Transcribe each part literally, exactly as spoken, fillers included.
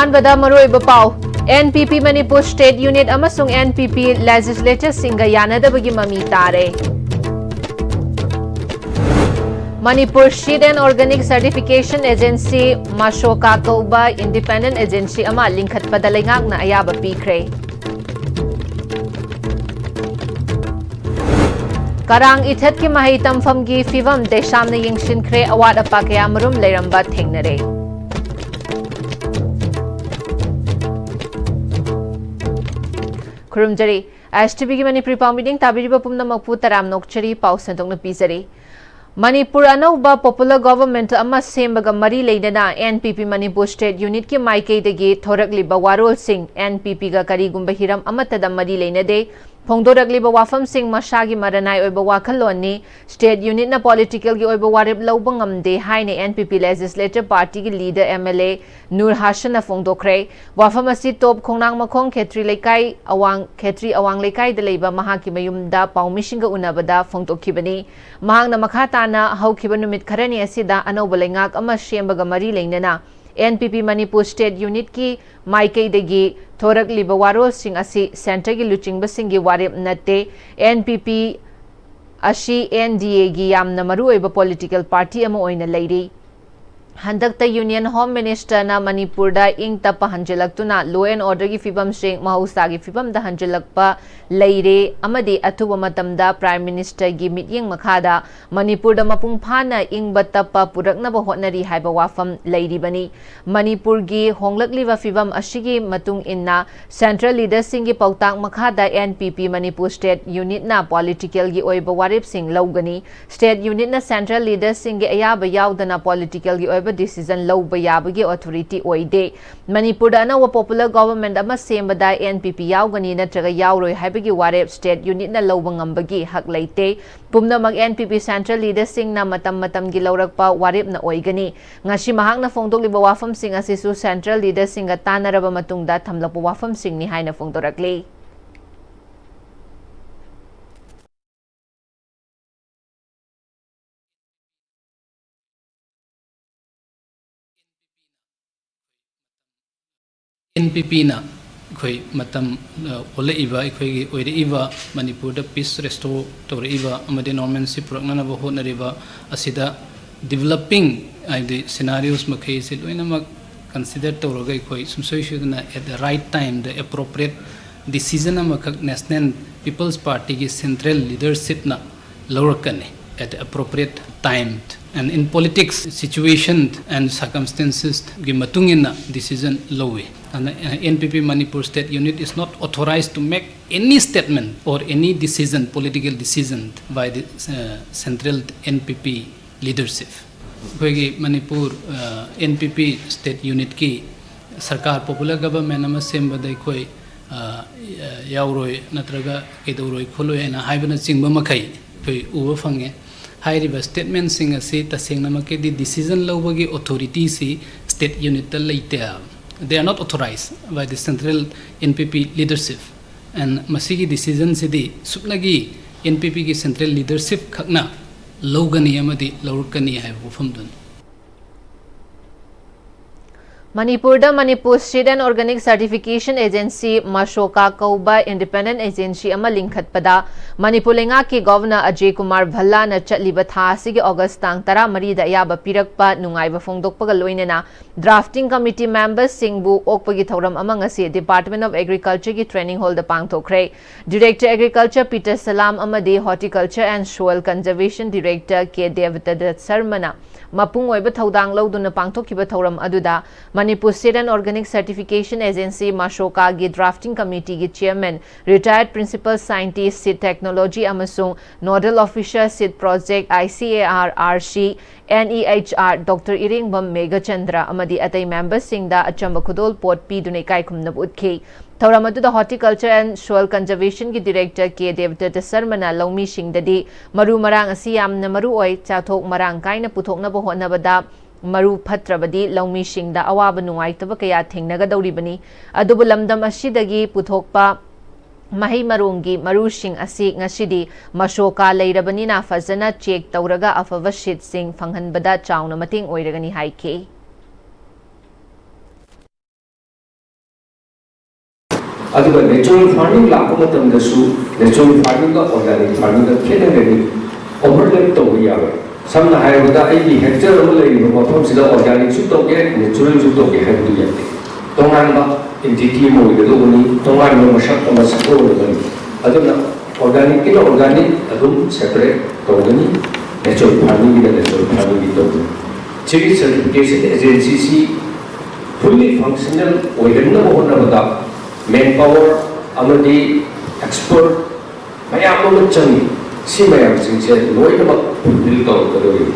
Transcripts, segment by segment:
ꯑꯍꯥꯟꯕꯗ ꯃꯔꯨꯑꯣꯏꯕ ꯄꯥꯎ, N P P Manipur State Unit ꯑꯃꯁꯨꯡ N P P Legislature ꯁꯤꯡꯒ ꯌꯥꯅꯗꯕꯒꯤ ꯃꯃꯤ ꯇꯥꯔꯦ꯫ Manipur Seed and Organic Certification Agency, ꯃꯁꯣꯀꯥ ꯀꯧꯕ independent agency ꯑꯃ ꯂꯤꯡꯈꯠꯄꯗ ꯂꯩꯉꯥꯛꯅ ꯑꯌꯥꯕ ꯄꯤꯈ꯭ꯔꯦ꯫ ꯀꯔꯥꯡ ꯏꯊꯠꯀꯤ ꯃꯍꯩ ꯇꯝꯐꯝꯒꯤ ꯐꯤꯕꯝ ꯗꯦꯁꯥꯝꯅ ꯌꯦꯡꯁꯤꯟꯈ꯭ꯔꯦ, ꯑꯋꯥꯠ ꯑꯄꯥ ꯀꯌꯥꯃꯔꯨꯝ ꯂꯩꯔꯝꯕ ꯊꯦꯡꯅꯔꯦ꯫ ꯈꯨꯔꯨꯝꯖꯔꯤ꯫ S T V ꯒꯤ ꯃꯅꯤꯄꯨꯔꯤ ꯄꯥꯎ ꯃꯤꯠꯌꯦꯡ ꯇꯥꯕꯤꯔꯤꯕ ꯄꯨꯝꯅꯃꯛꯄꯨ ꯇꯔꯥꯝꯅ ꯑꯣꯛꯆꯔꯤ꯫ ꯄꯥꯎ ꯁꯟꯗꯣꯛꯅ ꯄꯤꯖꯔꯤ꯫ ꯃꯅꯤꯄꯨꯔ ꯑꯅꯧꯕ Popular Government ꯑꯃ ꯁꯦꯝꯕꯒ ꯃꯔꯤ ꯂꯩꯅꯅ N P P Manipur State Unit ꯀꯤ ꯃꯥꯏꯀꯩꯗꯒꯤ ꯊꯣꯔꯛꯂꯤꯕ ꯋꯥꯔꯣꯜꯁꯤꯡ N P P ꯒ ꯀꯔꯤꯒꯨꯝꯕ ꯍꯤꯔꯝ ꯑꯃꯠꯇꯗ ꯃꯔꯤ ꯂꯩꯅꯗꯦ꯫ ꯐꯣꯡꯗꯣꯔꯛꯂꯤꯕ ꯋꯥꯐꯝꯁꯤꯡ ꯃꯁꯥꯒꯤ ꯃꯔꯅꯥꯏ ꯑꯣꯏꯕ ꯋꯥꯈꯜꯂꯣꯟꯅꯤ꯫ State Unit ꯅ political ꯒꯤ ꯑꯣꯏꯕ ꯋꯥꯔꯦꯞ ꯂꯧꯕ ꯉꯝꯗꯦ ꯍꯥꯏꯅ N P P Legislature Party ꯒꯤ leader M L A Nur ꯍꯥꯁꯟꯅ ꯐꯣꯡꯗꯣꯛꯈ꯭ꯔꯦ꯫ ꯋꯥꯐꯝ ꯑꯁꯤ ꯇꯣꯞ ꯈꯣꯡꯅꯥꯡꯃꯈꯣꯡ ꯈꯦꯇ꯭ꯔꯤ ꯂꯩꯀꯥꯏ ꯑꯋꯥꯡ, ꯈꯦꯇ꯭ꯔꯤ ꯑꯋꯥꯡ ꯂꯩꯀꯥꯏꯗ ꯂꯩꯕ ꯃꯍꯥꯛꯀꯤ ꯃꯌꯨꯝꯗ ꯄꯥꯎꯃꯤꯁꯤꯡꯒ ꯎꯅꯕꯗ ꯐꯣꯡꯗꯣꯛꯈꯤꯕꯅꯤ꯫ ꯃꯍꯥꯛꯅ ꯃꯈꯥ ꯇꯥꯅ ꯍꯧꯈꯤꯕ ꯅꯨꯃꯤꯠ ꯈꯔꯅꯤ ꯑꯁꯤꯗ ꯑꯅꯧꯕ ꯂꯩꯉꯥꯛ ꯑꯃ ꯁꯦꯝꯕꯒ ꯃꯔꯤ ꯂꯩꯅꯅ N P P Manipur State Unit ꯀꯤ ꯃꯥꯏꯀꯩꯗꯒꯤ ꯊꯣꯔꯛꯂꯤꯕ ꯋꯥꯔꯣꯜꯁꯤꯡ ꯑꯁꯤ centre ꯒꯤ ꯂꯨꯆꯤꯡꯕꯁꯤꯡꯒꯤ ꯋꯥꯔꯦꯞ ꯅꯠꯇꯦ꯫ N P P ꯑꯁꯤ N D A ꯒꯤ ꯌꯥꯝꯅ ꯃꯔꯨꯑꯣꯏꯕ political party ꯑꯃ ꯑꯣꯏꯅ ꯂꯩꯔꯤ꯫ ꯍꯟꯗꯛꯇ Union Home Minister ꯅ ꯃꯅꯤꯄꯨꯔꯗ ꯏꯪ ꯇꯞꯄ ꯍꯟꯖꯤꯜꯂꯛꯇꯨꯅ law and order ꯒꯤ ꯐꯤꯕꯝꯁꯤꯡ ꯃꯍꯧꯁꯥꯒꯤ ꯐꯤꯕꯝꯗ ꯍꯟꯖꯤꯜꯂꯛꯄ ꯂꯩꯔꯦ ꯑꯃꯗꯤ ꯑꯊꯨꯕ ꯃꯇꯝꯗ Prime Minister ꯒꯤ ꯃꯤꯠꯌꯦꯡ ꯃꯈꯥꯗ ꯃꯅꯤꯄꯨꯔꯗ ꯃꯄꯨꯡ ꯐꯥꯅ ꯏꯪꯕ ꯇꯞꯄ ꯄꯨꯔꯛꯅꯕ ꯍꯣꯠꯅꯔꯤ ꯍꯥꯏꯕ ꯋꯥꯐꯝ ꯂꯩꯔꯤꯕꯅꯤ꯫ ꯃꯅꯤꯄꯨꯔꯒꯤ ꯍꯣꯡꯂꯛꯂꯤꯕ ꯐꯤꯕꯝ ꯑꯁꯤꯒꯤ ꯃꯇꯨꯡ ꯏꯟꯅ central leader ꯁꯤꯡꯒꯤ ꯄꯥꯎꯇꯥꯛ ꯃꯈꯥꯗ N P P Manipur State Unit ꯅ political ꯒꯤ ꯑꯣꯏꯕ ꯋꯥꯔꯦꯞꯁꯤꯡ ꯂꯧꯒꯅꯤ꯫ State Unit ꯅ central leader ꯁꯤꯡꯒꯤ ꯑꯌꯥꯕ ꯌꯥꯎꯗꯅ political ꯒꯤ ꯑꯣꯏꯕ decision ꯂꯧꯕ ꯌꯥꯕꯒꯤ authority ꯑꯣꯏꯗꯦ꯫ ꯃꯅꯤꯄꯨꯔꯗ ꯑꯅꯧꯕ Popular Government ꯑꯃ ꯁꯦꯝꯕꯗ N P P ꯌꯥꯎꯒꯅꯤ ꯅꯠꯇ꯭ꯔꯒ ꯌꯥꯎꯔꯣꯏ ꯍꯥꯏꯕꯒꯤ ꯋꯥꯔꯦꯞ State Unit ꯅ ꯂꯧꯕ ꯉꯝꯕꯒꯤ ꯍꯛ ꯂꯩꯇꯦ꯫ ꯄꯨꯝꯅꯃꯛ N P P central leader ꯁꯤꯡꯅ ꯃꯇꯝ ꯃꯇꯝꯒꯤ ꯂꯧꯔꯛꯄ ꯋꯥꯔꯦꯞꯅ ꯑꯣꯏꯒꯅꯤ꯫ ꯉꯁꯤ ꯃꯍꯥꯛꯅ ꯐꯣꯡꯗꯣꯛꯂꯤꯕ ꯋꯥꯐꯝꯁꯤꯡ ꯑꯁꯤꯁꯨ central leader ꯁꯤꯡꯒ ꯇꯥꯟꯅꯔꯕ ꯃꯇꯨꯡꯗ ꯊꯝꯂꯛꯄ ꯋꯥꯐꯝꯁꯤꯡꯅꯤ ꯍꯥꯏꯅ ꯐꯣꯡꯗꯣꯔꯛꯂꯤ꯫ ꯑꯦꯟ ꯄꯤ ꯄꯤꯅ ꯑꯩꯈꯣꯏ ꯃꯇꯝ ꯑ, ꯑꯣꯜꯂꯛꯏꯕ, ꯑꯩꯈꯣꯏꯒꯤ ꯑꯣꯏꯔꯛꯏꯕ, ꯃꯅꯤꯄꯨꯔꯗ ꯄꯤꯁ ꯔꯦꯁꯇꯣꯔ ꯇꯧꯔꯛꯏꯕ ꯑꯃꯗꯤ ꯅꯣꯔꯃꯦꯜꯁꯤ ꯄꯨꯔꯛꯅꯅꯕ ꯍꯣꯠꯅꯔꯤꯕ ꯑꯁꯤꯗ ꯗꯤꯕꯂꯞꯄꯤꯡ, ꯍꯥꯏꯗꯤ ꯁꯤꯅꯥꯔꯤꯑꯣꯁ ꯃꯈꯩꯁꯤ ꯂꯣꯏꯅꯃꯛ ꯀꯟꯁꯤꯗꯔ ꯇꯧꯔꯒ ꯑꯩꯈꯣꯏ ꯁꯨꯡꯁꯣꯏ ꯁꯣꯏꯗꯅ at the right time the appropriate decision ꯑꯃꯈꯛ National People's Partyꯒꯤ central leadershipꯅ ꯂꯧꯔꯛꯀꯅꯤ at the appropriate time. And in politics, situation and circumstancesꯒꯤ ꯃꯇꯨꯡ ꯏꯟꯅ decision ꯂꯧꯏ꯫ ꯑꯗꯨꯅ N P P Manipur State Unit is not authorized to make any statement or any decision, political decision by the uh, central N P P leadership. ꯑꯩꯈꯣꯏꯒꯤ Manipur N P P state unitꯀꯤ ꯁꯔꯀꯥꯔ, popular government ꯑꯃ ꯁꯦꯝꯕꯗ ꯑꯩꯈꯣꯏ ꯑ, ꯌꯥꯎꯔꯣꯏ ꯅꯠꯇ꯭ꯔꯒ ꯀꯩꯗꯧꯔꯣꯏ ꯈꯣꯠꯂꯣꯏ ꯍꯥꯏꯅ ꯍꯥꯏꯕꯅꯆꯤꯡꯕ ꯃꯈꯩ ꯑꯩꯈꯣꯏ ꯎꯕ ꯐꯪꯉꯦ꯫ ꯍꯥꯏꯔꯤꯕ ꯁ꯭ꯇꯦꯠꯃꯦꯟꯁꯤꯡ ꯑꯁꯤ ꯇꯁꯦꯡꯅꯃꯛꯀꯤꯗꯤ ꯗꯤꯁꯤꯖꯟ ꯂꯧꯕꯒꯤ ꯑꯣꯊꯣꯔꯤꯇꯤꯁꯤ ꯁ꯭ꯇꯦꯠ ꯌꯨꯅꯤꯠꯇ ꯂꯩꯇꯦ꯫ They are not authorized by the central N P P leadership. And ꯃꯁꯤꯒꯤ ꯗꯤꯁꯤꯖꯟꯁꯤꯗꯤ ꯁꯨꯞꯅꯒꯤ N P Pꯒꯤ central leadership ꯈꯛꯅ ꯂꯧꯒꯅꯤ ꯑꯃꯗꯤ ꯂꯧꯔꯛꯀꯅꯤ ꯍꯥꯏꯕ ꯋꯥꯐꯝꯗꯨꯅꯤ꯫ ꯃꯅꯤꯄꯨꯔꯗ Manipur Seed and Organic Certification Agency, ꯃꯁꯣꯀꯥ ꯀꯧꯕ independent agency ꯑꯃ ꯂꯤꯡꯈꯠꯄꯗ ꯃꯅꯤꯄꯨꯔ ꯂꯩꯉꯥꯛꯀꯤ ꯒꯣꯚꯔꯅꯔ ꯑꯖꯌ ꯀꯨꯃꯥꯔ ꯚꯜꯂꯥꯅ ꯆꯠꯂꯤꯕ ꯊꯥ ꯑꯁꯤꯒꯤ ꯑꯣꯒꯁ ꯇꯥꯡ ꯇꯔꯥ ꯃꯔꯤꯗ ꯑꯌꯥꯕ ꯄꯤꯔꯛꯄ ꯅꯨꯡꯉꯥꯏꯕ ꯐꯣꯡꯗꯣꯛꯄꯒ ꯂꯣꯏꯅꯅ drafting committee memberꯁꯤꯡꯕꯨ ꯑꯣꯛꯄꯒꯤ ꯊꯧꯔꯝ ꯑꯃ ꯉꯁꯤ Department of Agricultureꯒꯤ training hallꯗ ꯄꯥꯡꯊꯣꯛꯈ꯭ꯔꯦ꯫ Director Agriculture ꯄꯤꯇꯔ ꯁꯂꯥꯝ ꯑꯃꯗꯤ Horticulture and Soil Conservation Director ꯀꯦ ꯗꯦꯕꯗꯠꯇ ꯁꯔꯃꯅ ꯃꯄꯨꯡ ꯑꯣꯏꯕ ꯊꯧꯗꯥꯡ ꯂꯧꯗꯨꯅ ꯄꯥꯡꯊꯣꯛꯈꯤꯕ ꯊꯧꯔꯝ ꯑꯗꯨꯗ Manipur Seed and Organic Certification Agency, ꯃꯁꯣꯀꯥꯒꯤ drafting committeeꯒꯤ chairman, retired principal scientist, seed technology ꯑꯃꯁꯨꯡ nodal officer, seed project, I C A R R C, N E H R, Doctor ꯏꯔꯦꯡꯕꯝ Meghachandra ꯑꯃꯗꯤ ꯑꯇꯩ memberꯁꯤꯡꯗ ꯑꯆꯝꯕ ꯈꯨꯗꯣꯜ ꯄꯣꯠ ꯄꯤꯗꯨꯅ ꯏꯀꯥꯏ ꯈꯨꯝꯅꯕ ꯎꯠꯈꯤ꯫ ꯊꯧꯔꯝ ꯑꯗꯨꯗ Horticulture and Soil Conservationꯒꯤ Director ꯀꯦ ꯗꯦꯕꯗꯠꯇ ꯁꯔꯃꯅ ꯂꯧꯃꯤꯁꯤꯡꯗꯗꯤ ꯃꯔꯨ ꯃꯔꯥꯡ ꯑꯁꯤ ꯌꯥꯝꯅ ꯃꯔꯨ ꯑꯣꯏ, ꯆꯥꯊꯣꯛ ꯃꯔꯥꯡ ꯀꯥꯏꯅ ꯄꯨꯊꯣꯛꯅꯕ ꯍꯣꯠꯅꯕꯗ ꯃꯔꯨ ꯐꯠꯇ꯭ꯔꯕꯗꯤ ꯂꯧꯃꯤꯁꯤꯡꯗ ꯑꯋꯥꯕ ꯅꯨꯡꯉꯥꯏꯇꯕ ꯀꯌꯥ ꯊꯦꯡꯅꯒꯗꯧꯔꯤꯕꯅꯤ꯫ ꯑꯗꯨꯕꯨ ꯂꯝꯗꯝ ꯑꯁꯤꯗꯒꯤ ꯄꯨꯊꯣꯛꯄ ꯃꯍꯩ ꯃꯔꯣꯡꯒꯤ ꯃꯔꯨꯁꯤꯡ ꯑꯁꯤ ꯉꯁꯤꯗꯤ ꯃꯁꯣꯀꯥ ꯂꯩꯔꯕꯅꯤꯅ ꯐꯖꯅ check ꯇꯧꯔꯒ ꯑꯐꯕ seedꯁꯤꯡ ꯐꯪꯍꯟꯕꯗ ꯆꯥꯎꯅ ꯃꯇꯦꯡ ꯑꯣꯏꯔꯒꯅꯤ ꯍꯥꯏꯈꯤ꯫ ꯑꯗꯨꯒ natural farming ꯂꯥꯛꯄ ꯃꯇꯝꯗꯁꯨ natural farming ꯒ organic farming ꯒ ꯈꯦꯠꯅꯒꯅꯤ, overlap ꯇꯧꯕ ꯌꯥꯔꯣꯏ꯫ ꯁꯝꯅ ꯍꯥꯏꯔꯕꯗ, ꯑꯩꯒꯤ hectare ꯑꯃ ꯂꯩꯔꯤꯕ ꯃꯐꯝꯁꯤꯗ organic ꯁꯨ ꯇꯧꯒꯦ, natural ꯁꯨ ꯇꯧꯒꯦ ꯍꯥꯏꯕꯗꯨ ꯌꯥꯗꯦ꯫ ꯇꯣꯉꯥꯟꯕ entity ꯑꯃ ꯑꯣꯏꯒꯗꯧꯕꯅꯤ, ꯇꯣꯉꯥꯟꯕ ꯃꯁꯛ ꯑꯃ ꯁꯛꯇꯣꯛꯑꯒꯅꯤ꯫ ꯑꯗꯨꯅ organic ꯀꯤꯅ organic ꯑꯗꯨꯝ separate ꯇꯧꯒꯅꯤ, natural farming ꯒꯤꯅ natural farming ꯒꯤ ꯇꯧꯒꯅꯤ꯫ ꯁꯤꯒꯤ certification agency ꯁꯤ fully functional ꯑꯣꯏꯍꯟꯅꯕ ꯍꯣꯠꯅꯕꯗ manpower ꯑꯃꯗꯤ expert ꯃꯌꯥꯝ ꯑꯃ ꯆꯪꯏ꯫ ꯁꯤ ꯃꯌꯥꯝꯁꯤꯡꯁꯦ ꯂꯣꯏꯅꯃꯛ fulfill ꯇꯧꯔꯛꯀꯗꯧꯔꯤꯕꯅꯤ꯫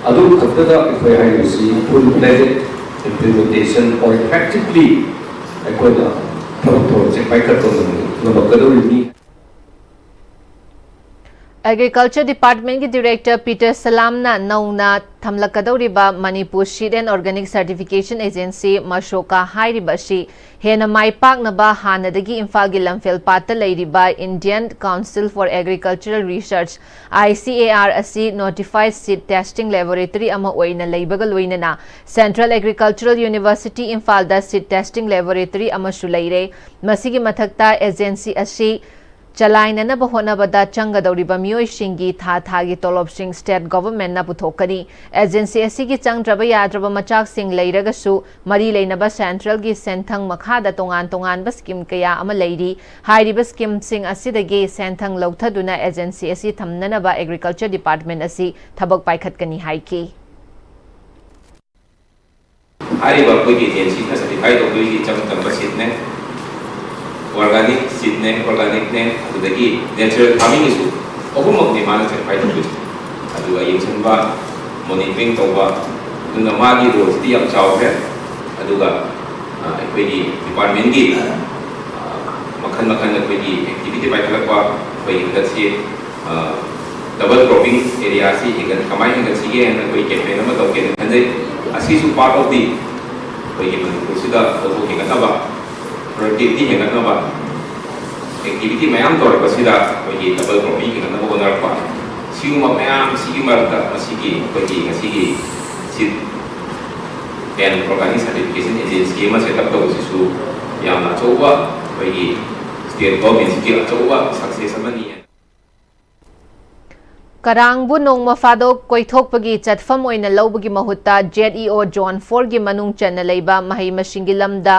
ꯑꯗꯨ ꯈꯛꯇꯗ ꯑꯩꯈꯣꯏ ꯍꯥꯏꯔꯤꯕꯁꯤ full fledged implementation or effectively ꯑꯩꯈꯣꯏꯅ ꯊꯕꯛ ꯊꯧꯔꯝꯁꯦ ꯄꯥꯏꯈꯠꯄ ꯉꯝ-, ꯉꯝꯃꯛꯀꯗꯧꯔꯤꯕꯅꯤ꯫ Agriculture Department ꯀꯤ Director Peter ꯁꯂꯥꯝꯅ ꯅꯧꯅ ꯊꯝꯂꯛꯀꯗꯧꯔꯤꯕ Manipur Seed and Organic Certification Agency, ꯃꯁꯣꯀꯥ, ꯍꯥꯏꯔꯤꯕ ꯑꯁꯤ ꯍꯦꯟꯅ ꯃꯥꯏ ꯄꯥꯛꯅꯕ ꯍꯥꯟꯅꯗꯒꯤ ꯏꯝꯐꯥꯜꯒꯤ ꯂꯝꯐꯦꯜ ꯄꯥꯠꯇ ꯂꯩꯔꯤꯕ Indian Council for Agricultural Research, I C A R, ꯑꯁꯤ notified seed testing laboratory ꯑꯃ ꯑꯣꯏꯅ ꯂꯩꯕꯒ ꯂꯣꯏꯅꯅ Central Agricultural University ꯏꯝꯐꯥꯜꯗ seed testing laboratory ꯑꯃꯁꯨ ꯂꯩꯔꯦ꯫ ꯃꯁꯤꯒꯤ ꯃꯊꯛꯇ agency ꯑꯁꯤ ꯆꯂꯥꯏꯅꯅꯕ ꯍꯣꯠꯅꯕꯗ ꯆꯪꯒꯗꯧꯔꯤꯕ ꯃꯤꯑꯣꯏꯁꯤꯡꯒꯤ ꯊꯥ ꯊꯥꯒꯤ ꯇꯣꯂꯣꯞꯁꯤꯡ state government ꯅ ꯄꯨꯊꯣꯛꯀꯅꯤ꯫ Agency ꯑꯁꯤꯒꯤ ꯆꯪꯗ꯭ꯔꯕ ꯌꯥꯗ꯭ꯔꯕ ꯃꯆꯥꯛꯁꯤꯡ ꯂꯩꯔꯒꯁꯨ ꯃꯔꯤ ꯂꯩꯅꯕ central ꯒꯤ ꯁꯦꯟꯊꯪ ꯃꯈꯥꯗ ꯇꯣꯉꯥꯟ ꯇꯣꯉꯥꯟꯕ scheme ꯀꯌꯥ ꯑꯃ ꯂꯩꯔꯤ꯫ ꯍꯥꯏꯔꯤꯕ scheme ꯁꯤꯡ ꯑꯁꯤꯗꯒꯤ ꯁꯦꯟꯊꯪ ꯂꯧꯊꯗꯨꯅ agency ꯑꯁꯤ ꯊꯝꯅꯅꯕ Agriculture Department ꯑꯁꯤ ꯊꯕꯛ ꯄꯥꯏꯈꯠꯀꯅꯤ ꯍꯥꯏꯈꯤ꯫ ꯍꯥꯏꯔꯤꯕ ꯑꯩꯈꯣꯏꯒꯤ agency ꯅ certify ꯇꯧꯗꯣꯏꯁꯤ ꯏꯆꯝ ꯆꯝꯕ seed ꯅꯦ, organic seed ꯅꯦ, organic ꯅꯦ, ꯑꯗꯨꯗꯒꯤ natural farming ꯒꯤꯁꯨ ꯑꯍꯨꯝꯃꯛꯅꯤ ꯃꯥꯅ certify ꯇꯧꯗꯣꯏꯁꯦ꯫ ꯑꯗꯨꯒ ꯌꯦꯡꯁꯤꯟꯕ, monitoring ꯇꯧꯕ, ꯑꯗꯨꯅ ꯃꯥꯒꯤ role ꯁꯤꯗꯤ ꯌꯥꯝ ꯆꯥꯎꯈ꯭ꯔꯦ꯫ ꯑꯗꯨꯒ, ꯑ, ꯑꯩꯈꯣꯏꯒꯤ department ꯀꯤ, ꯑ, ꯃꯈꯜ ꯃꯈꯜ ꯑꯩꯈꯣꯏꯒꯤ activity ꯄꯥꯏꯈꯠꯂꯛꯄ, ꯑꯩꯈꯣꯏꯒꯤ ꯍꯟꯗꯛꯁꯤ, ꯑ, double cropping area ꯑꯁꯤ ꯍꯦꯟꯒꯠ-, ꯀꯃꯥꯏꯅ ꯍꯦꯟꯒꯠꯁꯤꯒꯦ ꯍꯥꯏꯅ ꯑꯩꯈꯣꯏ campaign ꯑꯃ ꯇꯧꯒꯦꯅ ꯈꯟꯖꯩ꯫ ꯑꯁꯤꯁꯨ part of the ꯑꯩꯈꯣꯏꯒꯤ ꯃꯅꯤꯄꯨꯔꯁꯤꯗ ꯄꯣꯠꯊꯣꯛ ꯍꯦꯟꯒꯠꯅꯕ, productivity ꯍꯦꯟꯒꯠꯅꯕ, activity ꯃꯌꯥꯝ ꯇꯧꯔꯛꯄꯁꯤꯗ ꯑꯩꯈꯣꯏꯒꯤ double cropping ꯍꯦꯟꯒꯠꯅꯕ ꯍꯣꯠꯅꯔꯛꯄ, ꯁꯤꯒꯨꯝꯕ ꯃꯌꯥꯝꯁꯤꯒꯤ ꯃꯔꯛꯇ ꯃꯁꯤꯒꯤ ꯑꯩꯈꯣꯏꯒꯤ ꯉꯁꯤꯒꯤ seed and organic certification agency ꯑꯃ set up ꯇꯧꯕꯁꯤꯁꯨ ꯌꯥꯝꯅ ꯑꯆꯧꯕ ꯑꯩꯈꯣꯏꯒꯤ state government ꯀꯤ ꯑꯆꯧꯕ success ꯑꯃꯅꯤ꯫ ꯀꯔꯥꯡꯕꯨ ꯅꯣꯡꯃ ꯐꯥꯗꯣꯛ ꯀꯣꯏꯊꯣꯛꯄꯒꯤ ꯆꯠꯐꯝ ꯑꯣꯏꯅ ꯂꯧꯕꯒꯤ ꯃꯍꯨꯠꯇ ZEO Zone four ꯒꯤ ꯃꯅꯨꯡ ꯆꯟꯅ ꯂꯩꯕ ꯃꯍꯩ ꯃꯁꯤꯡꯒꯤ ꯂꯝꯗ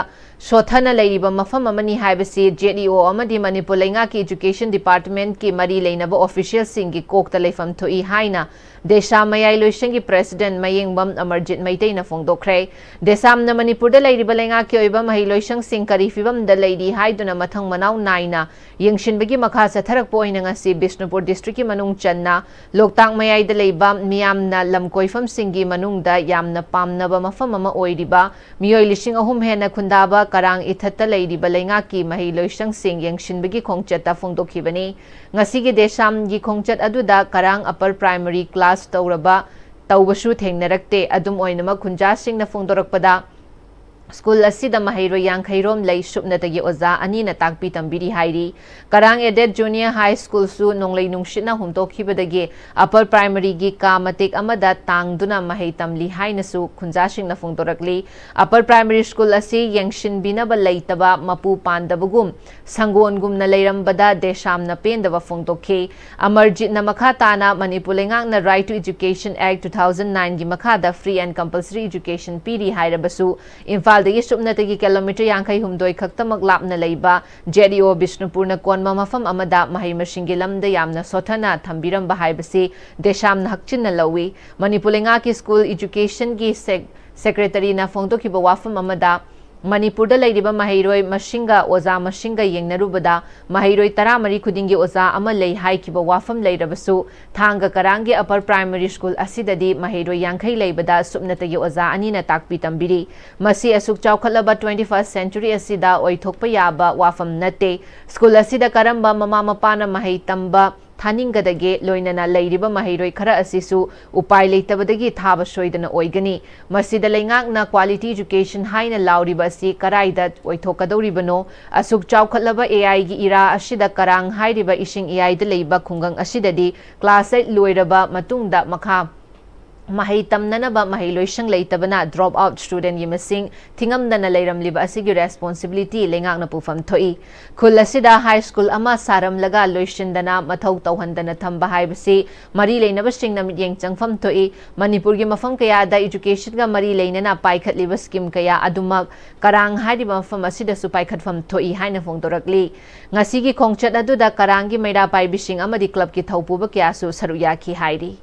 ꯁꯣꯊꯅ ꯂꯩꯔꯤꯕ ꯃꯐꯝ ꯑꯃꯅꯤ ꯍꯥꯏꯕꯁꯤ ZEO ꯑꯃꯗꯤ ꯃꯅꯤꯄꯨꯔ ꯂꯩꯉꯥꯛꯀꯤ Education Department ꯀꯤ ꯃꯔꯤ ꯂꯩꯅꯕ official ꯁꯤꯡꯒꯤ ꯀꯣꯛꯇ ꯂꯩꯐꯝ ꯊꯣꯛꯏ ꯍꯥꯏꯅ ꯗꯦꯁꯥꯝ ꯃꯌꯥꯏ ꯂꯣꯏꯁꯪꯒꯤ president ꯃꯌꯦꯡꯕꯝ ꯑꯃꯔꯖꯤꯠ ꯃꯩꯇꯩꯅ ꯐꯣꯡꯗꯣꯛꯈ꯭ꯔꯦ꯫ ꯗꯦꯁꯥꯝꯅ ꯃꯅꯤꯄꯨꯔꯗ ꯂꯩꯔꯤꯕ ꯂꯩꯉꯥꯛꯀꯤ ꯑꯣꯏꯕ ꯃꯍꯩ ꯂꯣꯏꯁꯪꯁꯤꯡ ꯀꯔꯤ ꯐꯤꯕꯝꯗ ꯂꯩꯔꯤ ꯍꯥꯏꯗꯨꯅ ꯃꯊꯪ ꯃꯅꯥꯎ ꯅꯥꯏꯅ ꯌꯦꯡꯁꯤꯟꯕꯒꯤ ꯃꯈꯥ ꯆꯠꯊꯔꯛꯄ ꯑꯣꯏꯅ ꯉꯁꯤ ꯕꯤꯁꯅꯨꯄꯨꯔ district ꯀꯤ ꯃꯅꯨꯡ ꯆꯟꯅ ꯂꯣꯛꯇꯥꯛ ꯃꯌꯥꯏꯗ ꯂꯩꯕ ꯃꯤꯌꯥꯝꯅ ꯂꯝ ꯀꯣꯏꯐꯝꯁꯤꯡꯒꯤ ꯃꯅꯨꯡꯗ ꯌꯥꯝꯅ ꯄꯥꯝꯅꯕ ꯃꯐꯝ ꯑꯃ ꯑꯣꯏꯔꯤꯕ ꯃꯤꯑꯣꯏ ꯂꯤꯁꯤꯡ ꯑꯍꯨꯝ ꯍꯦꯟꯅ ꯈꯨꯟꯗꯥꯕ ꯀꯔꯥꯡ ꯏꯊꯠꯇ ꯂꯩꯔꯤꯕ ꯂꯩꯉꯥꯛꯀꯤ ꯃꯍꯩ ꯂꯣꯏꯁꯪꯁꯤꯡ ꯌꯦꯡꯁꯤꯟꯕꯒꯤ ꯈꯣꯡꯆꯠꯇ ꯐꯣꯡꯗꯣꯛꯈꯤꯕꯅꯤ꯫ ꯉꯁꯤꯒꯤ ꯗꯦꯁꯥꯝꯒꯤ ꯈꯣꯡꯆꯠ ꯑꯗꯨꯗ ꯀꯔꯥꯡ Upper Primary class ꯇꯧꯔꯕ ꯇꯧꯕꯁꯨ ꯊꯦꯡꯅꯔꯛꯇꯦ꯫ ꯑꯗꯨꯝ ꯑꯣꯏꯅꯃꯛ, ꯈꯨꯟꯖꯥꯁꯤꯡꯅ ꯐꯣꯡꯗꯣꯔꯛꯄꯗ, school ꯑꯁꯤꯗ ꯃꯍꯩꯔꯣꯏ ꯌꯥꯡꯈꯩ ꯔꯣꯝ ꯂꯩ, ꯁꯨꯞꯅꯇꯒꯤ ꯑꯣꯖꯥ ꯑꯅꯤꯅ ꯇꯥꯛꯄꯤ ꯇꯝꯕꯤꯔꯤ ꯍꯥꯏꯔꯤ꯫ ꯀꯔꯥꯡ Aided Junior High School ꯁꯨ ꯅꯣꯡꯂꯩ ꯅꯨꯡꯁꯤꯠꯅ ꯍꯨꯝꯗꯣꯛꯈꯤꯕꯗꯒꯤ Upper Primary ꯒꯤ ꯀꯥ ꯃꯇꯦꯛ ꯑꯃꯗ ꯇꯥꯡꯗꯨꯅ ꯃꯍꯩ ꯇꯝꯂꯤ ꯍꯥꯏꯅꯁꯨ ꯈꯨꯟꯖꯥꯁꯤꯡꯅ ꯐꯣꯡꯗꯣꯔꯛꯂꯤ꯫ Upper Primary School ꯑꯁꯤ ꯌꯦꯡꯁꯤꯟꯕꯤꯅꯕ ꯂꯩꯇꯕ, ꯃꯄꯨ ꯄꯥꯟꯗꯕꯒꯨꯝ ꯁꯪꯒꯣꯟꯒꯨꯝꯅ ꯂꯩꯔꯝꯕꯗ ꯗꯦꯁꯥꯝꯅ ꯄꯦꯟꯗꯕ ꯐꯣꯡꯗꯣꯛꯈꯤ꯫ ꯑꯃꯔꯖꯤꯠꯅ ꯃꯈꯥ ꯇꯥꯅ, ꯃꯅꯤꯄꯨꯔ ꯂꯩꯉꯥꯛꯅ Right to Education Act two thousand nine ꯒꯤ ꯃꯈꯥꯗ free and compulsory education ꯄꯤꯔꯤ ꯍꯥꯏꯔꯕꯁꯨ, ꯏꯝꯐꯥꯜꯗꯒꯤ ꯁꯨꯞꯅꯇꯒꯤ kilometre ꯌꯥꯡꯈꯩ ꯍꯨꯝꯗꯣꯏ ꯈꯛꯇꯃꯛ ꯂꯥꯞꯅ ꯂꯩꯕ ZEO ꯕꯤꯁꯅꯨꯄꯨꯔꯅ ꯀꯣꯟꯕ ꯃꯐꯝ ꯑꯃꯗ ꯃꯍꯩ ꯃꯁꯤꯡꯒꯤ ꯂꯝꯗ ꯌꯥꯝꯅ ꯁꯣꯊꯅ ꯊꯝꯕꯤꯔꯝꯕ ꯍꯥꯏꯕꯁꯤ ꯗꯦꯁꯥꯝꯅ ꯍꯛꯆꯤꯟꯅ ꯂꯧꯏ꯫ ꯃꯅꯤꯄꯨꯔ ꯂꯩꯉꯥꯛꯀꯤ School Education ꯒꯤ sec-, secretary ꯅ ꯐꯣꯡꯗꯣꯛꯈꯤꯕ ꯋꯥꯐꯝ ꯑꯃꯗ, ꯃꯅꯤꯄꯨꯔꯗ ꯂꯩꯔꯤꯕ ꯃꯍꯩꯔꯣꯏ ꯃꯁꯤꯡꯒ ꯑꯣꯖꯥ ꯃꯁꯤꯡꯒ ꯌꯦꯡꯅꯔꯨꯕꯗ, ꯃꯍꯩꯔꯣꯏ ꯇꯔꯥꯃꯔꯤ ꯈꯨꯗꯤꯡꯒꯤ ꯑꯣꯖꯥ ꯑꯃ ꯂꯩ ꯍꯥꯏꯈꯤꯕ ꯋꯥꯐꯝ ꯂꯩꯔꯕꯁꯨ, ꯊꯥꯡꯒ ꯀꯔꯥꯡꯒꯤ Upper Primary School ꯑꯁꯤꯗꯗꯤ ꯃꯍꯩꯔꯣꯏ ꯌꯥꯡꯈꯩ ꯂꯩꯕꯗ ꯁꯨꯞꯅꯇꯒꯤ ꯑꯣꯖꯥ ꯑꯅꯤꯅ ꯇꯥꯛꯄꯤ ꯇꯝꯕꯤꯔꯤ꯫ ꯃꯁꯤ ꯑꯁꯨꯛ ꯆꯥꯎꯈꯠꯂꯕ twenty first century ꯑꯁꯤꯗ ꯑꯣꯏꯊꯣꯛꯄ ꯌꯥꯕ ꯋꯥꯐꯝ ꯅꯠꯇꯦ꯫ School ꯑꯁꯤꯗ ꯀꯔꯝꯕ ꯃꯃꯥ ꯃꯄꯥꯅ ꯃꯍꯩ ꯇꯝꯕ ꯊꯥꯅꯤꯡꯒꯗꯒꯦ? ꯂꯣꯏꯅꯅ ꯂꯩꯔꯤꯕ ꯃꯍꯩꯔꯣꯏ ꯈꯔ ꯑꯁꯤꯁꯨ ꯎꯄꯥꯏ ꯂꯩꯇꯕꯗꯒꯤ ꯊꯥꯕ ꯁꯣꯏꯗꯅ ꯑꯣꯏꯒꯅꯤ꯫ ꯃꯁꯤꯗ ꯂꯩꯉꯥꯛꯅ quality education ꯍꯥꯏꯅ ꯂꯥꯎꯔꯤꯕ ꯑꯁꯤ ꯀꯔꯥꯏꯗ ꯑꯣꯏꯊꯣꯛꯀꯗꯧꯔꯤꯕꯅꯣ? ꯑꯁꯨꯛ ꯆꯥꯎꯈꯠꯂꯕ AI ꯒꯤ ꯏꯔꯥ ꯑꯁꯤꯗ ꯀꯔꯥꯡ ꯍꯥꯏꯔꯤꯕ ꯏꯁꯤꯡ ꯏꯌꯥꯏꯗ ꯂꯩꯕ ꯈꯨꯡꯒꯪ ꯑꯁꯤꯗꯗꯤ class eight ꯂꯣꯏꯔꯕ ꯃꯇꯨꯡꯗ ꯃꯈꯥ ꯃꯍꯩ ꯇꯝꯅꯅꯕ ꯃꯍꯩ ꯂꯣꯏꯁꯪ ꯂꯩꯇꯕꯅ drop out studentꯒꯤ ꯃꯁꯤꯡ ꯊꯤꯉꯝꯗꯅ ꯂꯩꯔꯝꯂꯤꯕ ꯑꯁꯤꯒꯤ responsibility ꯂꯩꯉꯥꯛꯅ ꯄꯨꯐꯝ ꯊꯣꯛꯏ꯫ ꯈꯨꯜ ꯑꯁꯤꯗ high school ꯑꯃ ꯁꯥꯔꯝꯂꯒ ꯂꯣꯏꯁꯤꯟꯗꯅ ꯃꯊꯧ ꯇꯧꯍꯟꯗꯅ ꯊꯝꯕ ꯍꯥꯏꯕꯁꯤ ꯃꯔꯤ ꯂꯩꯅꯕꯁꯤꯡꯅ ꯃꯤꯠꯌꯦꯡ ꯆꯪꯐꯝ ꯊꯣꯛꯏ꯫ ꯃꯅꯤꯄꯨꯔꯒꯤ ꯃꯐꯝ ꯀꯌꯥꯗ educationꯒ ꯃꯔꯤ ꯂꯩꯅꯅ ꯄꯥꯏꯈꯠꯂꯤꯕ scheme ꯀꯌꯥ ꯑꯗꯨꯃꯛ ꯀꯔꯥꯡ ꯍꯥꯏꯔꯤꯕ ꯃꯐꯝ ꯑꯁꯤꯗꯁꯨ ꯄꯥꯏꯈꯠꯐꯝ ꯊꯣꯛꯏ ꯍꯥꯏꯅ ꯐꯣꯡꯗꯣꯔꯛꯂꯤ꯫ ꯉꯁꯤꯒꯤ ꯈꯣꯡꯆꯠ ꯑꯗꯨꯗ ꯀꯔꯥꯡꯒꯤ ꯃꯩꯔꯥ ꯄꯥꯏꯕꯤꯁꯤꯡ ꯑꯃꯗꯤ clubꯀꯤ ꯊꯧꯄꯨꯕ ꯀꯌꯥꯁꯨ ꯁꯔꯨꯛ ꯌꯥꯈꯤ ꯍꯥꯏꯔꯤ꯫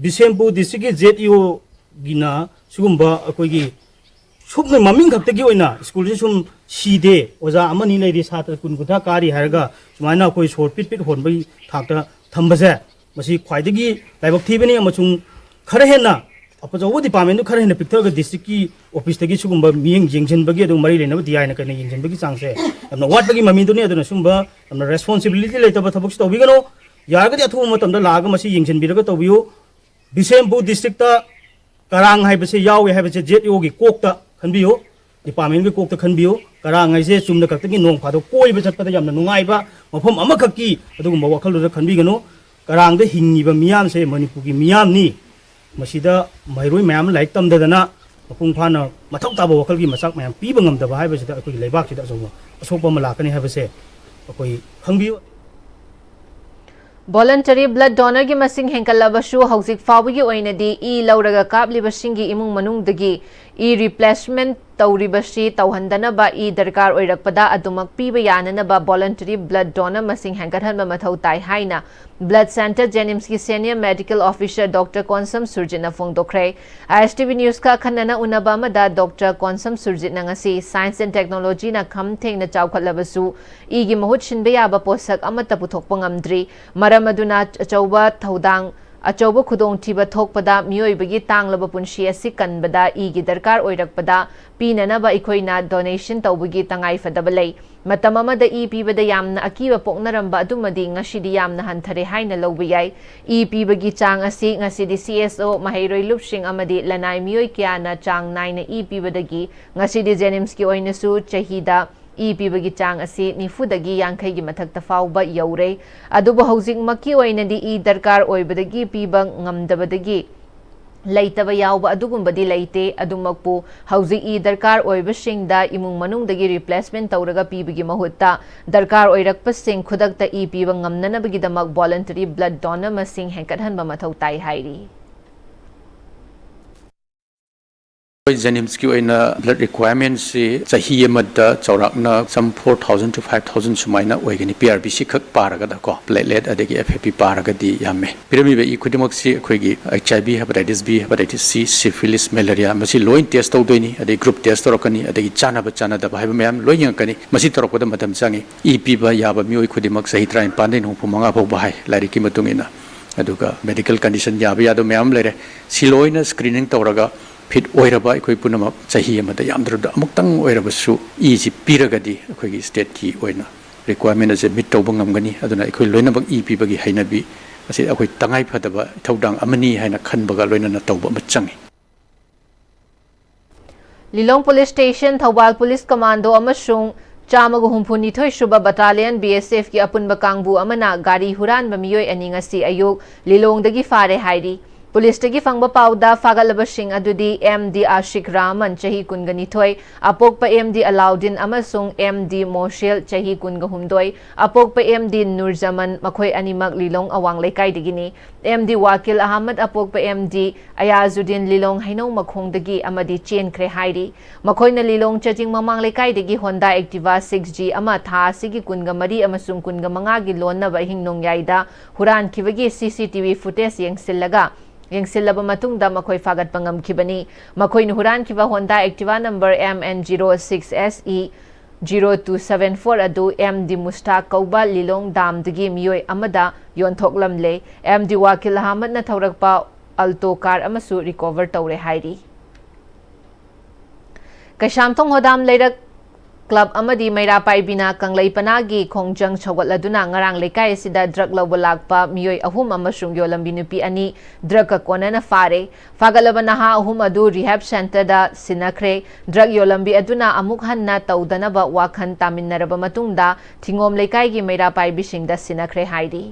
ꯕꯤꯁꯦꯝꯄꯨꯔ districtꯀꯤ ZEOꯒꯤꯅ ꯁꯤꯒꯨꯝꯕ ꯑꯩꯈꯣꯏꯒꯤ ꯁꯨꯞꯅ ꯃꯃꯤꯡ ꯈꯛꯇꯒꯤ ꯑꯣꯏꯅ ꯁ꯭ꯀꯨꯜꯁꯦ ꯁꯨꯝ ꯁꯤꯗꯦ, ꯑꯣꯖꯥ ꯑꯃꯅꯤ ꯂꯩꯔꯤ, ꯁꯥꯇ꯭ꯔ ꯀꯨꯟ ꯀꯨꯟꯊ꯭ꯔꯥ ꯀꯥꯔꯤ ꯍꯥꯏꯔꯒ ꯁꯨꯃꯥꯏꯅ ꯑꯩꯈꯣꯏ ꯁꯣꯔ ꯄꯤꯠ ꯄꯤꯠ ꯍꯣꯟꯕꯒꯤ ꯊꯥꯛꯇ ꯊꯝꯕꯁꯦ, ꯃꯁꯤ ꯈ꯭ꯋꯥꯏꯗꯒꯤ ꯂꯥꯏꯕꯛ ꯊꯤꯕꯅꯤ꯫ ꯑꯃꯁꯨꯡ ꯈꯔ ꯍꯦꯟꯅ ꯑꯆꯧꯕ departmentꯗꯨ ꯈꯔ ꯍꯦꯟꯅ ꯄꯤꯛꯊꯔꯒ districtꯀꯤ officeꯇꯒꯤ ꯁꯤꯒꯨꯝꯕ ꯃꯤꯠꯌꯦꯡ ꯌꯦꯡꯁꯤꯟꯕꯒꯤ, ꯑꯗꯨꯒ ꯃꯔꯤ ꯂꯩꯅꯕ DIꯅ ꯀꯩꯅ ꯌꯦꯡꯁꯤꯟꯕꯒꯤ ꯆꯥꯡꯁꯦ ꯌꯥꯝꯅ ꯋꯥꯠꯄꯒꯤ ꯃꯃꯤꯗꯨꯅꯤ꯫ ꯑꯗꯨꯅ ꯁꯤꯒꯨꯝꯕ ꯌꯥꯝꯅ responsibility ꯂꯩꯇꯕ ꯊꯕꯛꯁꯨ ꯇꯧꯕꯤꯒꯅꯨ꯫ ꯌꯥꯔꯒꯗꯤ ꯑꯊꯨꯕ ꯃꯇꯝꯗ ꯂꯥꯛꯑꯒ ꯃꯁꯤ ꯌꯦꯡꯁꯤꯟꯕꯤꯔꯒ ꯇꯧꯕꯤꯌꯨ꯫ ꯕꯤꯁꯦꯝꯄꯨꯔ districtꯇ ꯀꯔꯥꯡ ꯍꯥꯏꯕꯁꯦ ꯌꯥꯎꯏ ꯍꯥꯏꯕꯁꯦ ZEOꯒꯤ ꯀꯣꯛꯇ ꯈꯟꯕꯤꯌꯨ, departmentꯀꯤ ꯀꯣꯛꯇ ꯈꯟꯕꯤꯌꯨ꯫ ꯀꯔꯥꯡ ꯍꯥꯏꯁꯦ ꯆꯨꯝꯅ ꯈꯛꯇꯒꯤ ꯅꯣꯡ ꯐꯥꯗꯣꯛ ꯀꯣꯏꯕ ꯆꯠꯄꯗ ꯌꯥꯝꯅ ꯅꯨꯡꯉꯥꯏꯕ ꯃꯐꯝ ꯑꯃꯈꯛꯀꯤ ꯑꯗꯨꯒꯨꯝꯕ ꯋꯥꯈꯜꯗꯨꯗ ꯈꯟꯕꯤꯒꯅꯨ꯫ ꯀꯔꯥꯡꯗ ꯍꯤꯡꯉꯤꯕ ꯃꯤꯌꯥꯝꯁꯦ ꯃꯅꯤꯄꯨꯔꯒꯤ ꯃꯤꯌꯥꯝꯅꯤ꯫ ꯃꯁꯤꯗ ꯃꯍꯩꯔꯣꯏ ꯃꯌꯥꯝ ꯑꯃ ꯂꯥꯏꯔꯤꯛ ꯇꯝꯗꯗꯅ ꯃꯄꯨꯡ ꯐꯥꯅ ꯃꯊꯧ ꯇꯥꯕ ꯋꯥꯈꯜꯒꯤ ꯃꯆꯥꯛ ꯃꯌꯥꯝ ꯄꯤꯕ ꯉꯝꯗꯕ ꯍꯥꯏꯕꯁꯤꯗ ꯑꯩꯈꯣꯏꯒꯤ ꯂꯩꯕꯥꯛꯁꯤꯗ ꯑꯆꯧꯕ ꯑꯁꯣꯛꯄ ꯑꯃ ꯂꯥꯛꯀꯅꯤ ꯍꯥꯏꯕꯁꯦ ꯑꯩꯈꯣꯏ ꯈꯪꯕꯤꯌꯨ꯫ Voluntary blood donorꯒꯤ ꯃꯁꯤꯡ ꯍꯦꯟꯒꯠꯂꯕꯁꯨ ꯍꯧꯖꯤꯛ ꯐꯥꯎꯕꯒꯤ ꯑꯣꯏꯅꯗꯤ ꯏ ꯂꯧꯔꯒ ꯀꯥꯞꯂꯤꯕꯁꯤꯡꯒꯤ ꯏꯃꯨꯡ ꯃꯅꯨꯡꯗꯒꯤ ꯏ replacement ꯇꯧꯔꯤꯕꯁꯤ ꯇꯧꯍꯟꯗꯅꯕ ꯏ ꯗꯔꯀꯥꯔ ꯑꯣꯏꯔꯛꯄꯗ ꯑꯗꯨꯃꯛ ꯄꯤꯕ ꯌꯥꯅꯅꯕ voluntary blood donor ꯃꯁꯤꯡ ꯍꯦꯟꯒꯠꯍꯟꯕ ꯃꯊꯧ ꯇꯥꯏ ꯍꯥꯏꯅ Blood Centre JNIMSꯀꯤ senior medical officer Doctor Konsam ꯁꯨꯔꯖꯤꯠꯅ ꯐꯣꯡꯗꯣꯛꯈ꯭ꯔꯦ꯫ ISTV Newsꯀ ꯑꯈꯟꯅꯅ ꯎꯅꯕ ꯑꯃꯗ Doctor ꯀꯣꯟꯁꯝ ꯁꯨꯔꯖꯤꯠꯅ ꯉꯁꯤ science and technologyꯅ ꯈꯝ ꯊꯦꯡꯅ ꯆꯥꯎꯈꯠꯂꯕꯁꯨ ꯏꯒꯤ ꯃꯍꯨꯠ ꯁꯤꯟꯕ ꯌꯥꯕ ꯄꯣꯠꯁꯛ ꯑꯃꯠꯇ ꯄꯨꯊꯣꯛꯄ ꯉꯝꯗ꯭ꯔꯤ꯫ ꯃꯔꯝ ꯑꯗꯨꯅ ꯑꯆꯧꯕ ꯊꯧꯗꯥꯡ, ꯑꯆꯧꯕ ꯈꯨꯗꯣꯡꯊꯤꯕ ꯊꯣꯛꯄꯗ ꯃꯤꯑꯣꯏꯕꯒꯤ ꯇꯥꯡꯂꯕ ꯄꯨꯟꯁꯤ ꯑꯁꯤ ꯀꯟꯕꯗ ꯏꯒꯤ ꯗꯔꯀꯥꯔ ꯑꯣꯏꯔꯛꯄꯗ ꯄꯤꯅꯅꯕ ꯑꯩꯈꯣꯏꯅ donation ꯇꯧꯕꯒꯤ ꯇꯉꯥꯏꯐꯗꯕ ꯂꯩ꯫ ꯃꯇꯝ ꯑꯃꯗ ꯏ ꯄꯤꯕꯗ ꯌꯥꯝꯅ ꯑꯀꯤꯕ ꯄꯣꯛꯅꯔꯝꯕ ꯑꯗꯨꯃꯗꯤ ꯉꯁꯤꯗꯤ ꯌꯥꯝꯅ ꯍꯟꯊꯔꯦ ꯍꯥꯏꯅ ꯂꯧꯕ ꯌꯥꯏ꯫ ꯏ ꯄꯤꯕꯒꯤ ꯆꯥꯡ ꯑꯁꯤ ꯉꯁꯤꯗꯤ CSO, ꯃꯍꯩꯔꯣꯏ ꯂꯨꯞꯁꯤꯡ ꯑꯃꯗꯤ ꯂꯅꯥꯏ ꯃꯤꯑꯣꯏ ꯀꯌꯥꯅ ꯆꯥꯡ ꯅꯥꯏꯅ ꯏ ꯄꯤꯕꯗꯒꯤ ꯉꯁꯤꯗꯤ JNIMSꯀꯤ ꯑꯣꯏꯅꯁꯨ ꯆꯍꯤꯗ ꯏ ꯄꯤꯕꯒꯤ ꯆꯥꯡ ꯑꯁꯤ ꯅꯤꯐꯨꯗꯒꯤ ꯌꯥꯡꯈꯩꯒꯤ ꯃꯊꯛꯇ ꯐꯥꯎꯕ ꯌꯧꯔꯦ꯫ ꯑꯗꯨꯕꯨ ꯍꯧꯖꯤꯛꯃꯛꯀꯤ ꯑꯣꯏꯅꯗꯤ ꯏ ꯗꯔꯀꯥꯔ ꯑꯣꯏꯕꯗꯒꯤ ꯄꯤꯕ ꯉꯝꯗꯕꯗꯒꯤ ꯂꯩꯇꯕ ꯌꯥꯎꯕ ꯑꯗꯨꯒꯨꯝꯕꯗꯤ ꯂꯩꯇꯦ꯫ ꯑꯗꯨꯃꯛꯄꯨ ꯍꯧꯖꯤꯛ ꯏ ꯗꯔꯀꯥꯔ ꯑꯣꯏꯕꯁꯤꯡꯗ ꯏꯃꯨꯡ ꯃꯅꯨꯡꯗꯒꯤ replacement ꯇꯧꯔꯒ ꯄꯤꯕꯒꯤ ꯃꯍꯨꯠꯇ ꯗꯔꯀꯥꯔ ꯑꯣꯏꯔꯛꯄꯁꯤꯡ ꯈꯨꯗꯛꯇ ꯏ ꯄꯤꯕ ꯉꯝꯅꯅꯕꯒꯤꯗꯃꯛ voluntary blood donor ꯃꯁꯤꯡ ꯍꯦꯟꯒꯠꯍꯟꯕ ꯃꯊꯧ ꯇꯥꯏ ꯍꯥꯏꯔꯤ꯫ ꯑꯩꯈꯣꯏ ꯖꯦꯅꯤꯝꯁꯀꯤ ꯑꯣꯏꯅ blood requirementꯁꯤ ꯆꯍꯤ ꯑꯃꯗ ꯆꯥꯎꯔꯥꯛꯅ some four thousand to five thousand ꯁꯨꯃꯥꯏꯅ ꯑꯣꯏꯒꯅꯤ, ꯄꯤ ꯑꯥꯔ ꯕꯤ ꯁꯤ ꯈꯛ ꯄꯥꯔꯒꯗꯀꯣ, platelet ꯑꯗꯒꯤ ꯑꯦꯐ ꯑꯦꯐ ꯄꯤ ꯄꯥꯔꯒꯗꯤ ꯌꯥꯝꯃꯦ꯫ ꯄꯤꯔꯝꯃꯤꯕ ꯏ ꯈꯨꯗꯤꯡꯃꯛꯁꯤ ꯑꯩꯈꯣꯏꯒꯤ H I V, hepatitis B, hepatitis C, syphilis, malaria, ꯃꯁꯤ ꯂꯣꯏ test ꯇꯧꯗꯣꯏꯅꯤ꯫ ꯑꯗꯩ group test ꯇꯧꯔꯛꯀꯅꯤ, ꯑꯗꯒꯤ ꯆꯥꯟꯅꯕ ꯆꯥꯟꯅꯗꯕ ꯍꯥꯏꯕ ꯃꯌꯥꯝ ꯂꯣꯏ ꯌꯦꯡꯉꯛꯀꯅꯤ꯫ ꯃꯁꯤ ꯇꯧꯔꯛꯄꯗ ꯃꯇꯝ ꯆꯪꯉꯤ꯫ ꯏ ꯄꯤꯕ ꯌꯥꯕ ꯃꯤꯑꯣꯏ ꯈꯨꯗꯤꯡꯃꯛ ꯆꯍꯤ ꯇꯔꯥꯅꯤꯄꯥꯟꯗꯒꯤ ꯍꯨꯝꯐꯨ ꯃꯉꯥ ꯐꯥꯎꯕ ꯍꯥꯏ, ꯂꯥꯏꯔꯤꯛꯀꯤ ꯃꯇꯨꯡ ꯏꯟꯅ꯫ ꯑꯗꯨꯒ medical condition ꯌꯥꯕ ꯌꯥꯗꯕ ꯃꯌꯥꯝ ꯑꯃ ꯂꯩꯔꯦ꯫ ꯁꯤ ꯂꯣꯏꯅ screening ꯇꯧꯔꯒ fit ꯑꯣꯏꯔꯕ ꯑꯩꯈꯣꯏ ꯄꯨꯝꯅꯃꯛ ꯆꯍꯤ ꯑꯃꯗ ꯌꯥꯝꯗ꯭ꯔꯕꯗ ꯑꯃꯨꯛꯇꯪ ꯑꯣꯏꯔꯕꯁꯨ ꯏꯁꯤ ꯄꯤꯔꯒꯗꯤ ꯑꯩꯈꯣꯏꯒꯤ stateꯀꯤ ꯑꯣꯏꯅ requirement ꯑꯁꯦ meet ꯇꯧꯕ ꯉꯝꯒꯅꯤ꯫ ꯑꯗꯨꯅ ꯑꯩꯈꯣꯏ ꯂꯣꯏꯅꯃꯛ ꯏ ꯄꯤꯕꯒꯤ ꯍꯩꯅꯕꯤ ꯑꯁꯤ ꯑꯩꯈꯣꯏ ꯇꯉꯥꯏ ꯐꯗꯕ ꯏꯊꯧꯗꯥꯡ ꯑꯃꯅꯤ ꯍꯥꯏꯅ ꯈꯟꯕꯒ ꯂꯣꯏꯅꯅ ꯇꯧꯕ ꯑꯃ ꯆꯪꯉꯤ꯫ ꯂꯤꯂꯣꯡ police station, Thoubal police commando ꯑꯃꯁꯨꯡ ꯆꯥꯝꯃꯒ ꯍꯨꯝꯐꯨꯅꯤꯊꯣꯏ ꯁꯨꯕ battalion B S Fꯀꯤ ꯑꯄꯨꯟꯕ ꯀꯥꯡꯕꯨ ꯑꯃꯅ ꯒꯥꯔꯤ ꯍꯨꯔꯥꯟꯕ ꯃꯤꯑꯣꯏ ꯑꯅꯤ ꯉꯁꯤ ꯑꯌꯨꯛ ꯂꯤꯂꯣꯡꯗꯒꯤ ꯐꯥꯔꯦ ꯍꯥꯏꯔꯤ꯫ ꯄꯨꯂꯤꯁꯇꯒꯤ ꯐꯪꯕ ꯄꯥꯎꯗ ꯐꯥꯒꯠꯂꯕꯁꯤꯡ ꯑꯗꯨꯗꯤ M D ꯑꯥꯁꯤꯛ ꯔꯥꯍꯃꯟ, ꯆꯍꯤ ꯀꯨꯟꯒ ꯅꯤꯊꯣꯏ, ꯑꯄꯣꯛꯄ M D ꯑꯂꯥꯎꯗꯤꯟ ꯑꯃꯁꯨꯡ M D ꯃꯣꯁꯦꯜ, ꯆꯍꯤ ꯀꯨꯟꯒ ꯍꯨꯝꯗꯣꯏ, ꯑꯄꯣꯛꯄ M D ꯅꯨꯔꯖꯃꯟ, ꯃꯈꯣꯏ ꯑꯅꯤꯃꯛ ꯂꯤꯂꯣꯡ ꯑꯋꯥꯡ ꯂꯩꯀꯥꯏꯗꯒꯤꯅꯤ꯫ M D ꯋꯥꯀꯤꯜ Ahmad, ꯑꯄꯣꯛꯄ M D ꯑꯌꯥꯖꯨꯗꯤꯟ, ꯂꯤꯂꯣꯡ ꯍꯩꯅꯧ ꯃꯈꯣꯡꯗꯒꯤ ꯑꯃꯗꯤ ꯆꯦꯟꯈ꯭ꯔꯦ ꯍꯥꯏꯔꯤ꯫ ꯃꯈꯣꯏꯅ ꯂꯤꯂꯣꯡ ꯆꯥꯖꯤꯡ ꯃꯃꯥꯡ ꯂꯩꯀꯥꯏꯗꯒꯤ Honda Activa six G ꯑꯃ ꯊꯥ ꯑꯁꯤꯒꯤ ꯀꯨꯟꯒ ꯃꯔꯤ ꯑꯃꯁꯨꯡ ꯀꯨꯟꯒ ꯃꯉꯥꯒꯤ ꯂꯣꯟꯅꯕ ꯑꯍꯤꯡ ꯅꯣꯡꯌꯥꯏꯗ ꯍꯨꯔꯥꯟꯈꯤꯕꯒꯤ C C T V footage ꯌꯦꯡꯁꯤꯜꯂꯒ, ꯌꯦꯡꯁꯤꯜꯂꯕ ꯃꯇꯨꯡꯗ ꯃꯈꯣꯏ ꯐꯥꯒꯠꯄ ꯉꯝꯈꯤꯕꯅꯤ꯫ ꯃꯈꯣꯏꯅ ꯍꯨꯔꯥꯟꯈꯤꯕ Honda Activa number M N zero six S E zero two seven four ꯑꯗꯨ M D ꯃꯨꯁꯇꯥꯛ ꯀꯧꯕ ꯂꯤꯂꯣꯡ ꯗꯥꯝꯗꯒꯤ ꯃꯤꯑꯣꯏ ꯑꯃꯗ ꯌꯣꯟꯊꯣꯛꯂꯝꯂꯦ꯫ M D ꯋꯥꯀꯤꯜ ꯑꯍꯃꯗꯅ ꯊꯧꯔꯛꯄ Alto car ꯑꯃꯁꯨ recover ꯇꯧꯔꯦ ꯍꯥꯏꯔꯤ꯫ ꯀꯩꯁꯥꯝꯊꯣꯡ ꯍꯣꯗꯥꯝ ꯂꯩꯔꯛ ꯀ꯭ꯂꯕ ꯑꯃꯗꯤ ꯃꯩꯔꯥ ꯄꯥꯏꯕꯤꯅ ꯀꯪꯂꯩꯄꯅꯥꯒꯤ ꯈꯣꯡꯖꯪ ꯁꯧꯒꯠꯂꯗꯨꯅ ꯉꯔꯥꯡ ꯂꯩꯀꯥꯏ ꯑꯁꯤꯗ ꯗ꯭ꯔꯒ ꯂꯧꯕ ꯂꯥꯛꯄ ꯃꯤꯑꯣꯏ ꯑꯍꯨꯝ ꯑꯃꯁꯨꯡ ꯌꯣꯜꯂꯝꯕꯤ ꯅꯨꯄꯤ ꯑꯅꯤ ꯗ꯭ꯔꯒꯀ ꯀꯣꯟꯅꯅ ꯐꯥꯔꯦ꯫ ꯐꯥꯒꯠꯂꯕ ꯅꯍꯥ ꯑꯍꯨꯝ ꯑꯗꯨ ꯔꯤꯍꯦꯕ ꯁꯦꯟꯇꯔꯗ ꯁꯤꯟꯅꯈ꯭ꯔꯦ꯫ ꯗ꯭ꯔꯒ ꯌꯣꯜꯂꯝꯕꯤ ꯑꯗꯨꯅ ꯑꯃꯨꯛ ꯍꯟꯅ ꯇꯧꯗꯅꯕ ꯋꯥꯈꯜ ꯇꯥꯃꯤꯟꯅꯔꯕ ꯃꯇꯨꯡꯗ ꯊꯤꯉꯣꯝ ꯂꯩꯀꯥꯏꯒꯤ ꯃꯩꯔꯥ ꯄꯥꯏꯕꯤꯁꯤꯡꯗ ꯁꯤꯟꯅꯈ꯭ꯔꯦ ꯍꯥꯏꯔꯤ꯫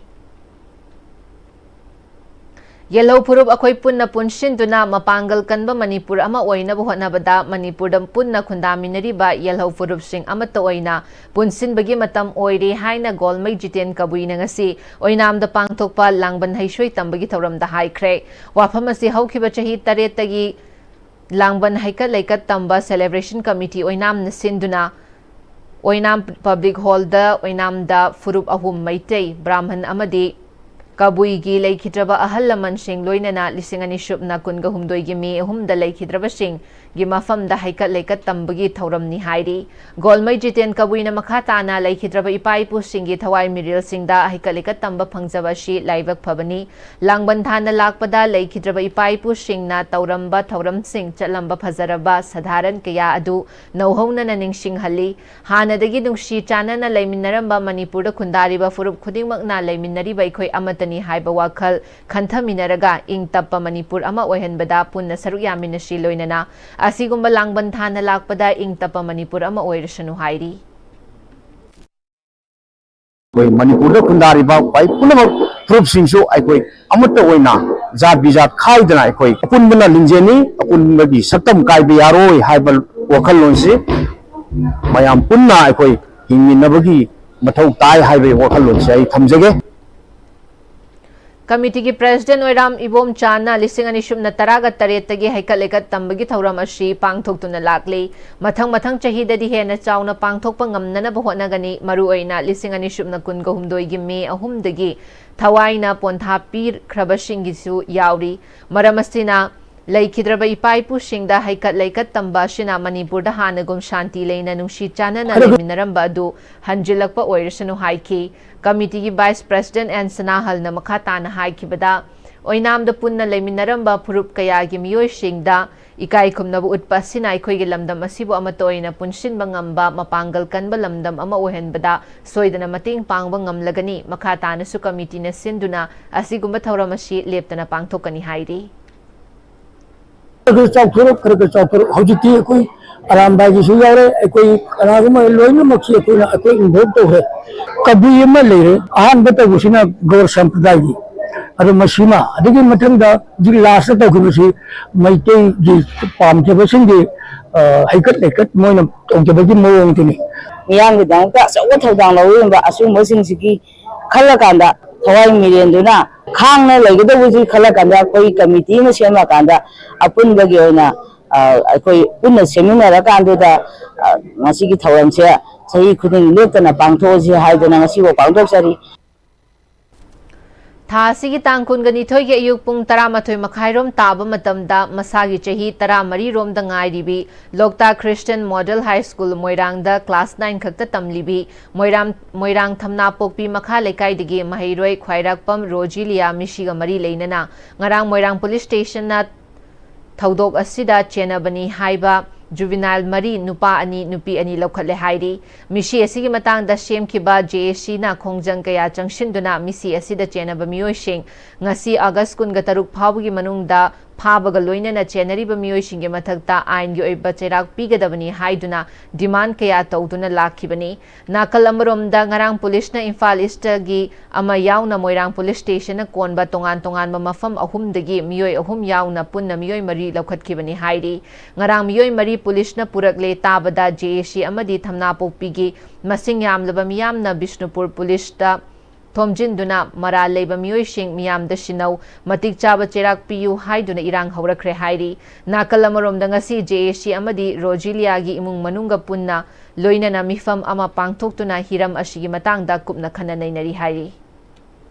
ꯌꯦꯜꯍꯧ ꯐꯨꯔꯨꯞ ꯑꯩꯈꯣꯏ ꯄꯨꯟꯅ ꯄꯨꯟꯁꯤꯟꯗꯨꯅ ꯃꯄꯥꯡꯒꯜ ꯀꯟꯕ ꯃꯅꯤꯄꯨꯔ ꯑꯃ ꯑꯣꯏꯅꯕ ꯍꯣꯠꯅꯕꯗ ꯃꯅꯤꯄꯨꯔꯗ ꯄꯨꯟꯅ ꯈꯨꯟꯗꯥꯃꯤꯟꯅꯔꯤꯕ ꯌꯦꯜꯍꯧ ꯐꯨꯔꯨꯞꯁꯤꯡ ꯑꯃꯠꯇ ꯑꯣꯏꯅ ꯄꯨꯟꯁꯤꯟꯕꯒꯤ ꯃꯇꯝ ꯑꯣꯏꯔꯦ ꯍꯥꯏꯅ ꯒꯣꯜꯃꯩ ꯖꯤꯇꯦꯟ ꯀꯕꯨꯏꯅ ꯉꯁꯤ ꯑꯣꯏꯅꯥꯝꯗ ꯄꯥꯡꯊꯣꯛꯄ ꯂꯥꯡꯕꯟ ꯍꯩꯁꯣꯏ ꯇꯝꯕꯒꯤ ꯊꯧꯔꯝꯗ ꯍꯥꯏꯈ꯭ꯔꯦ꯫ ꯋꯥꯐꯝ ꯑꯁꯤ ꯍꯧꯈꯤꯕ ꯆꯍꯤ ꯇꯔꯦꯠꯇꯒꯤ ꯂꯥꯡꯕꯟ ꯍꯩꯀꯠ ꯂꯩꯀꯠ ꯇꯝꯕ ꯁꯦꯂꯦꯕ꯭ꯔꯦꯁꯟ ꯀꯃꯤꯇꯤ ꯑꯣꯏꯅꯥꯝꯅ ꯁꯤꯟꯗꯨꯅ ꯑꯣꯏꯅꯥꯝ ꯄꯕ꯭ꯂꯤꯛ ꯍꯣꯜꯗ ꯑꯣꯏꯅꯥꯝꯗ ꯐꯨꯔꯨꯞ ꯑꯍꯨꯝ, ꯃꯩꯇꯩ, ꯕ꯭ꯔꯥꯍꯃꯟ ꯑꯃꯗꯤ ꯀꯕꯨꯏꯒꯤ ꯂꯩꯈꯤꯗ꯭ꯔꯕ ꯑꯍꯜ ꯂꯃꯟꯁꯤꯡ ꯂꯣꯏꯅꯅ ꯂꯤꯁꯤꯡ ꯑꯅꯤ ꯁꯨꯞꯅ ꯀꯨꯟꯒ ꯍꯨꯝꯗꯣꯏꯒꯤ ꯃꯦ ꯑꯍꯨꯝꯗ ꯂꯩꯈꯤꯗ꯭ꯔꯕꯁꯤꯡꯒꯤ ꯃꯐꯝꯗ ꯍꯩꯀꯠ ꯂꯩꯀꯠ ꯇꯝꯕꯒꯤ ꯊꯧꯔꯝꯅꯤ ꯍꯥꯏꯔꯤ꯫ ꯒꯣꯜꯃꯩ ꯖꯤꯇꯦꯟ ꯀꯕꯨꯏꯅ ꯃꯈꯥ ꯇꯥꯅ ꯂꯩꯈꯤꯗ꯭ꯔꯕ ꯏꯄꯥ ꯏꯄꯨꯁꯤꯡꯒꯤ ꯊꯋꯥꯏ ꯃꯤꯔꯦꯜꯁꯤꯡꯗ ꯍꯩꯀꯠ ꯂꯩꯀꯠ ꯇꯝꯕ ꯐꯪꯖꯕ ꯑꯁꯤ ꯂꯥꯏꯕꯛ ꯐꯕꯅꯤ꯫ ꯂꯥꯡꯕꯟ ꯊꯥꯅ ꯂꯥꯛꯄꯗ ꯂꯩꯈꯤꯗ꯭ꯔꯕ ꯏꯄꯥ ꯏꯄꯨꯁꯤꯡꯅ ꯇꯧꯔꯝꯕ ꯊꯧꯔꯝꯁꯤꯡ, ꯆꯠꯂꯝꯕ ꯐꯖꯔꯕ ꯁꯥꯙꯥꯔꯟ ꯀꯌꯥ ꯑꯗꯨ ꯅꯧꯍꯧꯅꯅ ꯅꯤꯡꯁꯤꯡꯍꯜꯂꯤ꯫ ꯍꯥꯟꯅꯗꯒꯤ ꯅꯨꯡꯁꯤ ꯆꯥꯟꯅꯅ ꯂꯩꯃꯤꯟꯅꯔꯝꯕ ꯃꯅꯤꯄꯨꯔꯗ ꯈꯨꯟꯗꯥꯔꯤꯕ ꯐꯨꯔꯨꯞ ꯈꯨꯗꯤꯡꯃꯛꯅ ꯂꯩꯃꯤꯟꯅꯔꯤꯕ ꯑꯩꯈꯣꯏ ꯑꯃꯠꯇꯅꯤ ꯍꯥꯏꯕ ꯋꯥꯈꯜ ꯈꯟꯊꯃꯤꯟꯅꯔꯒ ꯏꯪ ꯇꯞꯄ ꯃꯅꯤꯄꯨꯔ ꯑꯃ ꯑꯣꯏꯍꯟꯕꯗ ꯄꯨꯟꯅ ꯁꯔꯨꯛ ꯌꯥꯃꯤꯟꯅꯁꯤ꯫ ꯂꯣꯏꯅꯅ ꯑꯁꯤꯒꯨꯝꯕ ꯂꯥꯡꯕꯟ ꯊꯥꯅ ꯂꯥꯛꯄꯗ ꯏꯪ ꯇꯞꯄ ꯃꯅꯤꯄꯨꯔ ꯑꯃ ꯑꯣꯏꯔꯁꯅꯨ ꯍꯥꯏꯔꯤ꯫ ꯑꯩꯈꯣꯏ ꯃꯅꯤꯄꯨꯔꯗ ꯈꯨꯟꯗꯥꯔꯤꯕ ꯈ꯭ꯋꯥꯏ ꯄꯨꯝꯅꯃꯛ ꯐꯨꯔꯨꯞꯁꯤꯡꯁꯨ ꯑꯩꯈꯣꯏ ꯑꯃꯠꯇ ꯑꯣꯏꯅ ꯖꯥꯠ ꯕꯤꯖꯥꯠ ꯈꯥꯏꯗꯅ ꯑꯩꯈꯣꯏ ꯑꯄꯨꯟꯕꯅ ꯂꯤꯡꯖꯦꯜꯅꯤ, ꯑꯄꯨꯟꯕꯒꯤ ꯁꯛꯇꯝ ꯀꯥꯏꯕ ꯌꯥꯔꯣꯏ ꯍꯥꯏꯕ ꯋꯥꯈꯜꯂꯣꯟꯁꯤ ꯃꯌꯥꯝ ꯄꯨꯟꯅ ꯑꯩꯈꯣꯏ ꯍꯤꯡꯃꯤꯟꯅꯕꯒꯤ ꯃꯊꯧ ꯇꯥꯏ ꯍꯥꯏꯕꯒꯤ ꯋꯥꯈꯜꯂꯣꯟꯁꯤ ꯑꯩ ꯊꯝꯖꯒꯦ꯫ ꯀꯃꯤꯇꯤꯒꯤ ꯄ꯭ꯔꯦꯁꯤꯗꯦꯟ ꯑꯣꯏꯔꯥꯝ ꯏꯕꯣꯝꯆꯥꯅ ꯂꯤꯁꯤꯡ ꯑꯅꯤ ꯁꯨꯞꯅ ꯇꯔꯥꯒ ꯇꯔꯦꯠꯇꯒꯤ ꯍꯩꯀꯠ ꯂꯩꯀꯠ ꯇꯝꯕꯒꯤ ꯊꯧꯔꯝ ꯑꯁꯤ ꯄꯥꯡꯊꯣꯛꯇꯨꯅ ꯂꯥꯛꯂꯤ꯫ ꯃꯊꯪ ꯃꯊꯪ ꯆꯍꯤꯗꯗꯤ ꯍꯦꯟꯅ ꯆꯥꯎꯅ ꯄꯥꯡꯊꯣꯛꯄ ꯉꯝꯅꯅꯕ ꯍꯣꯠꯅꯒꯅꯤ꯫ ꯃꯔꯨꯑꯣꯏꯅ ꯂꯤꯁꯤꯡ ꯑꯅꯤ ꯁꯨꯞꯅ ꯀꯨꯟꯒ ꯍꯨꯝꯗꯣꯏꯒꯤ ꯃꯦ ꯑꯍꯨꯝꯗꯒꯤ ꯊꯋꯥꯏꯅ ꯄꯣꯟꯊꯥ ꯄꯤꯈ꯭ꯔꯕꯁꯤꯡꯒꯤꯁꯨ ꯌꯥꯎꯔꯤ꯫ ꯃꯔꯝ ꯑꯁꯤꯅ ꯂꯩꯈꯤꯗ꯭ꯔꯕ ꯏꯄꯥ ꯏꯄꯨꯁꯤꯡꯗ ꯍꯩꯀꯠ ꯂꯩꯀꯠ ꯇꯝꯕ ꯑꯁꯤꯅ ꯃꯅꯤꯄꯨꯔꯗ ꯍꯥꯟꯅꯒꯨꯝ ꯁꯥꯟꯇꯤ ꯂꯩꯅ ꯅꯨꯡꯁꯤ ꯆꯥꯟꯅꯅ ꯂꯩꯃꯤꯟꯅꯔꯝꯕ ꯑꯗꯨ ꯍꯟꯖꯤꯜꯂꯛꯄ ꯑꯣꯏꯔꯁꯅꯨ ꯍꯥꯏꯈꯤ꯫ ꯀꯃꯤꯇꯤꯒꯤ ꯚꯥꯏꯁ ꯄ꯭ꯔꯦꯁꯤꯗꯦꯟ ꯑꯦꯟ ꯁꯅꯥꯍꯜꯅ ꯃꯈꯥ ꯇꯥꯅ ꯍꯥꯏꯈꯤꯕꯗ, ꯑꯣꯏꯅꯥꯝꯗ ꯄꯨꯟꯅ ꯂꯩꯃꯤꯟꯅꯔꯝꯕ ꯐꯨꯔꯨꯞ ꯀꯌꯥꯒꯤ ꯃꯤꯑꯣꯏꯁꯤꯡꯗ ꯏꯀꯥꯏ ꯈꯨꯝꯅꯕ ꯎꯠꯄ ꯑꯁꯤꯅ ꯑꯩꯈꯣꯏꯒꯤ ꯂꯝꯗꯝ ꯑꯁꯤꯕꯨ ꯑꯃꯠꯇ ꯑꯣꯏꯅ ꯄꯨꯟꯁꯤꯟꯕ ꯉꯝꯕ ꯃꯄꯥꯡꯒꯜ ꯀꯟꯕ ꯂꯝꯗꯝ ꯑꯃ ꯑꯣꯏꯍꯟꯕꯗ ꯁꯣꯏꯗꯅ ꯃꯇꯦꯡ ꯄꯥꯡꯕ ꯉꯝꯂꯒꯅꯤ꯫ ꯃꯈꯥ ꯇꯥꯅꯁꯨ ꯀꯃꯤꯇꯤꯅ ꯁꯤꯟꯗꯨꯅ ꯑꯁꯤꯒꯨꯝꯕ ꯊꯧꯔꯝ ꯑꯁꯤ ꯂꯦꯞꯇꯅ ꯄꯥꯡꯊꯣꯛꯀꯅꯤ ꯍꯥꯏꯔꯤ꯫ ꯈꯔ ꯈꯔ ꯆꯥꯎꯊꯣꯔꯛ, ꯈꯔ ꯈꯔ ꯆꯥꯎꯊꯣꯔꯛ꯫ ꯍꯧꯖꯤꯛꯇꯤ ꯑꯩꯈꯣꯏ ꯑꯔꯥꯝꯕꯥꯏꯒꯤꯁꯨ ꯌꯥꯎꯔꯦ, ꯑꯩꯈꯣꯏ ꯀꯅꯥꯒꯨꯝꯕ ꯂꯣꯏꯅꯃꯛꯁꯤ ꯑꯩꯈꯣꯏꯅ, ꯑꯩꯈꯣꯏ involve ꯇꯧꯈ꯭ꯔꯦ꯫ ꯀꯕꯨꯏ ꯑꯃ ꯂꯩꯔꯦ, ꯑꯍꯥꯟꯕ ꯇꯧꯕꯁꯤꯅ ꯒꯧꯔ ꯁꯝꯄ꯭ꯔꯗꯥꯏꯒꯤ꯫ ꯑꯗꯣ ꯃꯁꯤꯃ, ꯑꯗꯨꯒꯤ ꯃꯊꯪꯗ ꯍꯧꯖꯤꯛ last ꯇꯧꯈꯤꯕꯁꯤ ꯃꯩꯇꯩꯒꯤ ꯄꯥꯝꯖꯕꯁꯤꯡꯒꯤ, ꯑ, ꯍꯩꯀꯠ ꯂꯩꯀꯠ ꯃꯣꯏꯅ ꯇꯧꯖꯕꯒꯤ ꯃꯑꯣꯡꯗꯨꯅꯤ꯫ ꯃꯤꯌꯥꯝꯒꯤꯗꯃꯛꯇ ꯑꯆꯧꯕ ꯊꯧꯗꯥꯡ ꯂꯧꯔꯤꯕ ꯑꯁꯤꯒꯨꯝꯕꯁꯤꯡꯁꯤꯒꯤ ꯈꯜꯂꯀꯥꯟꯗ, ꯊꯋꯥꯏ ꯃꯤꯔꯦꯟꯗꯨꯅ ꯈꯥꯡꯅ ꯂꯩꯒꯗꯧꯕꯁꯤ ꯈꯜꯂꯀꯥꯟꯗ, ꯑꯩꯈꯣꯏ ꯀꯃꯤꯇꯤ ꯑꯃ ꯁꯦꯝꯃꯀꯥꯟꯗ ꯑꯄꯨꯟꯕꯒꯤ ꯑꯣꯏꯅ, ꯑ, ꯑꯩꯈꯣꯏ ꯄꯨꯟꯅ ꯁꯦꯝꯃꯤꯟꯅꯔꯀꯥꯟꯗꯨꯗ, ꯑ, ꯉꯁꯤꯒꯤ ꯊꯧꯔꯝꯁꯦ ꯆꯍꯤ ꯈꯨꯗꯤꯡ ꯂꯦꯞꯇꯅ ꯄꯥꯡꯊꯣꯛꯑꯁꯤ ꯍꯥꯏꯗꯨꯅ ꯉꯁꯤꯐꯥꯎ ꯄꯥꯡꯊꯣꯛꯆꯔꯤ꯫ ꯊꯥ ꯑꯁꯤꯒꯤ ꯇꯥꯡ ꯀꯨꯟꯒ ꯅꯤꯊꯣꯏꯒꯤ ꯑꯌꯨꯛ ꯄꯨꯡ ꯇꯔꯥꯃꯥꯊꯣꯏ ꯃꯈꯥꯏꯔꯣꯝ ꯇꯥꯕ ꯃꯇꯝꯗ ꯃꯁꯥꯒꯤ ꯆꯍꯤ ꯇꯔꯥꯃꯔꯤꯔꯣꯝꯗ ꯉꯥꯏꯔꯤꯕꯤ ꯂꯣꯛꯇꯥꯛ Christian Model High School ꯃꯣꯏꯔꯥꯡꯗ class nine ꯈꯛꯇ ꯇꯝꯂꯤꯕꯤ ꯃꯣꯏꯔꯥꯡ, ꯃꯣꯏꯔꯥꯡ ꯊꯝꯅꯥꯄꯣꯛꯄꯤ ꯃꯈꯥ ꯂꯩꯀꯥꯏꯗꯒꯤ ꯃꯍꯩꯔꯣꯏ ꯈ꯭ꯋꯥꯏꯔꯥꯛꯄꯝ ꯔꯣꯖꯤꯂꯤꯌꯥ ꯃꯤꯁꯤꯒ ꯃꯔꯤ ꯂꯩꯅꯅ ꯉꯔꯥꯡ ꯃꯣꯏꯔꯥꯡ police stationꯅ ꯊꯧꯗꯣꯛ ꯑꯁꯤꯗ ꯆꯦꯟꯅꯕꯅꯤ ꯍꯥꯏꯕ juvenile ꯃꯔꯤ, ꯅꯨꯄꯥ ꯑꯅꯤ, ꯅꯨꯄꯤ ꯑꯅꯤ ꯂꯧꯈꯠꯂꯦ ꯍꯥꯏꯔꯤ꯫ ꯃꯤꯁꯤ ꯑꯁꯤꯒꯤ ꯃꯇꯥꯡꯗ ꯁꯦꯝꯈꯤꯕ JACꯅ ꯈꯣꯡꯖꯪ ꯀꯌꯥ ꯆꯪꯁꯤꯟꯗꯨꯅ ꯃꯤꯁꯤ ꯑꯁꯤꯗ ꯆꯦꯟꯅꯕ ꯃꯤꯑꯣꯏꯁꯤꯡ ꯉꯁꯤ August ꯀꯨꯟꯒ ꯇꯔꯨꯛ ꯐꯥꯎꯕꯒꯤ ꯃꯅꯨꯡꯗ ꯐꯥꯕꯒ ꯂꯣꯏꯅꯅ ꯆꯦꯟꯅꯔꯤꯕ ꯃꯤꯑꯣꯏꯁꯤꯡꯒꯤ ꯃꯊꯛꯇ ꯑꯥꯏꯟꯒꯤ ꯑꯣꯏꯕ ꯆꯩꯔꯥꯛ ꯄꯤꯒꯗꯕꯅꯤ ꯍꯥꯏꯗꯨꯅ demand ꯀꯌꯥ ꯇꯧꯗꯨꯅ ꯂꯥꯛꯈꯤꯕꯅꯤ꯫ ꯅꯥꯀꯜ ꯑꯃꯔꯣꯝꯗ, ꯉꯔꯥꯡ policeꯅ ꯏꯝꯐꯥꯜ Eastꯇꯒꯤ ꯑꯃ ꯌꯥꯎꯅ ꯃꯣꯏꯔꯥꯡ police stationꯅ ꯀꯣꯟꯕ ꯇꯣꯉꯥꯟ ꯇꯣꯉꯥꯟꯕ ꯃꯐꯝ ꯑꯍꯨꯝꯗꯒꯤ ꯃꯤꯑꯣꯏ ꯑꯍꯨꯝ ꯌꯥꯎꯅ ꯄꯨꯟꯅ ꯃꯤꯑꯣꯏ ꯃꯔꯤ ꯂꯧꯈꯠꯈꯤꯕꯅꯤ ꯍꯥꯏꯔꯤ꯫ ꯉꯔꯥꯡ ꯃꯤꯑꯣꯏ ꯃꯔꯤ policeꯅ ꯄꯨꯔꯛꯂꯦ ꯇꯥꯕꯗ JAC ꯑꯃꯗꯤ ꯊꯝꯅꯥꯄꯣꯛꯄꯤꯒꯤ ꯃꯁꯤꯡ ꯌꯥꯝꯂꯕ ꯃꯤꯌꯥꯝꯅ ꯕꯤꯁꯅꯨꯄꯨꯔ policeꯇ ꯊꯣꯝꯖꯤꯟꯗꯨꯅ ꯃꯔꯥꯜ ꯂꯩꯕ ꯃꯤꯑꯣꯏꯁꯤꯡ ꯃꯤꯌꯥꯝꯗ ꯁꯤꯟꯅꯧ, ꯃꯇꯤꯛ ꯆꯥꯕ ꯆꯩꯔꯥꯛ ꯄꯤꯌꯨ ꯍꯥꯏꯗꯨꯅ ꯏꯔꯥꯡ ꯍꯧꯔꯛꯈ꯭ꯔꯦ ꯍꯥꯏꯔꯤ꯫ ꯅꯥꯀꯜ ꯑꯃꯔꯣꯝꯗ, ꯉꯁꯤ JAC ꯑꯃꯗꯤ ꯔꯣꯖꯤꯂꯤꯌꯥꯒꯤ ꯏꯃꯨꯡ ꯃꯅꯨꯡꯒ ꯄꯨꯟꯅ ꯂꯣꯏꯅꯅ ꯃꯤꯐꯝ ꯑꯃ ꯄꯥꯡꯊꯣꯛꯇꯨꯅ ꯍꯤꯔꯝ ꯑꯁꯤꯒꯤ ꯃꯇꯥꯡꯗ ꯀꯨꯞꯅ ꯈꯟꯅ ꯅꯩꯅꯔꯤ ꯍꯥꯏꯔꯤ꯫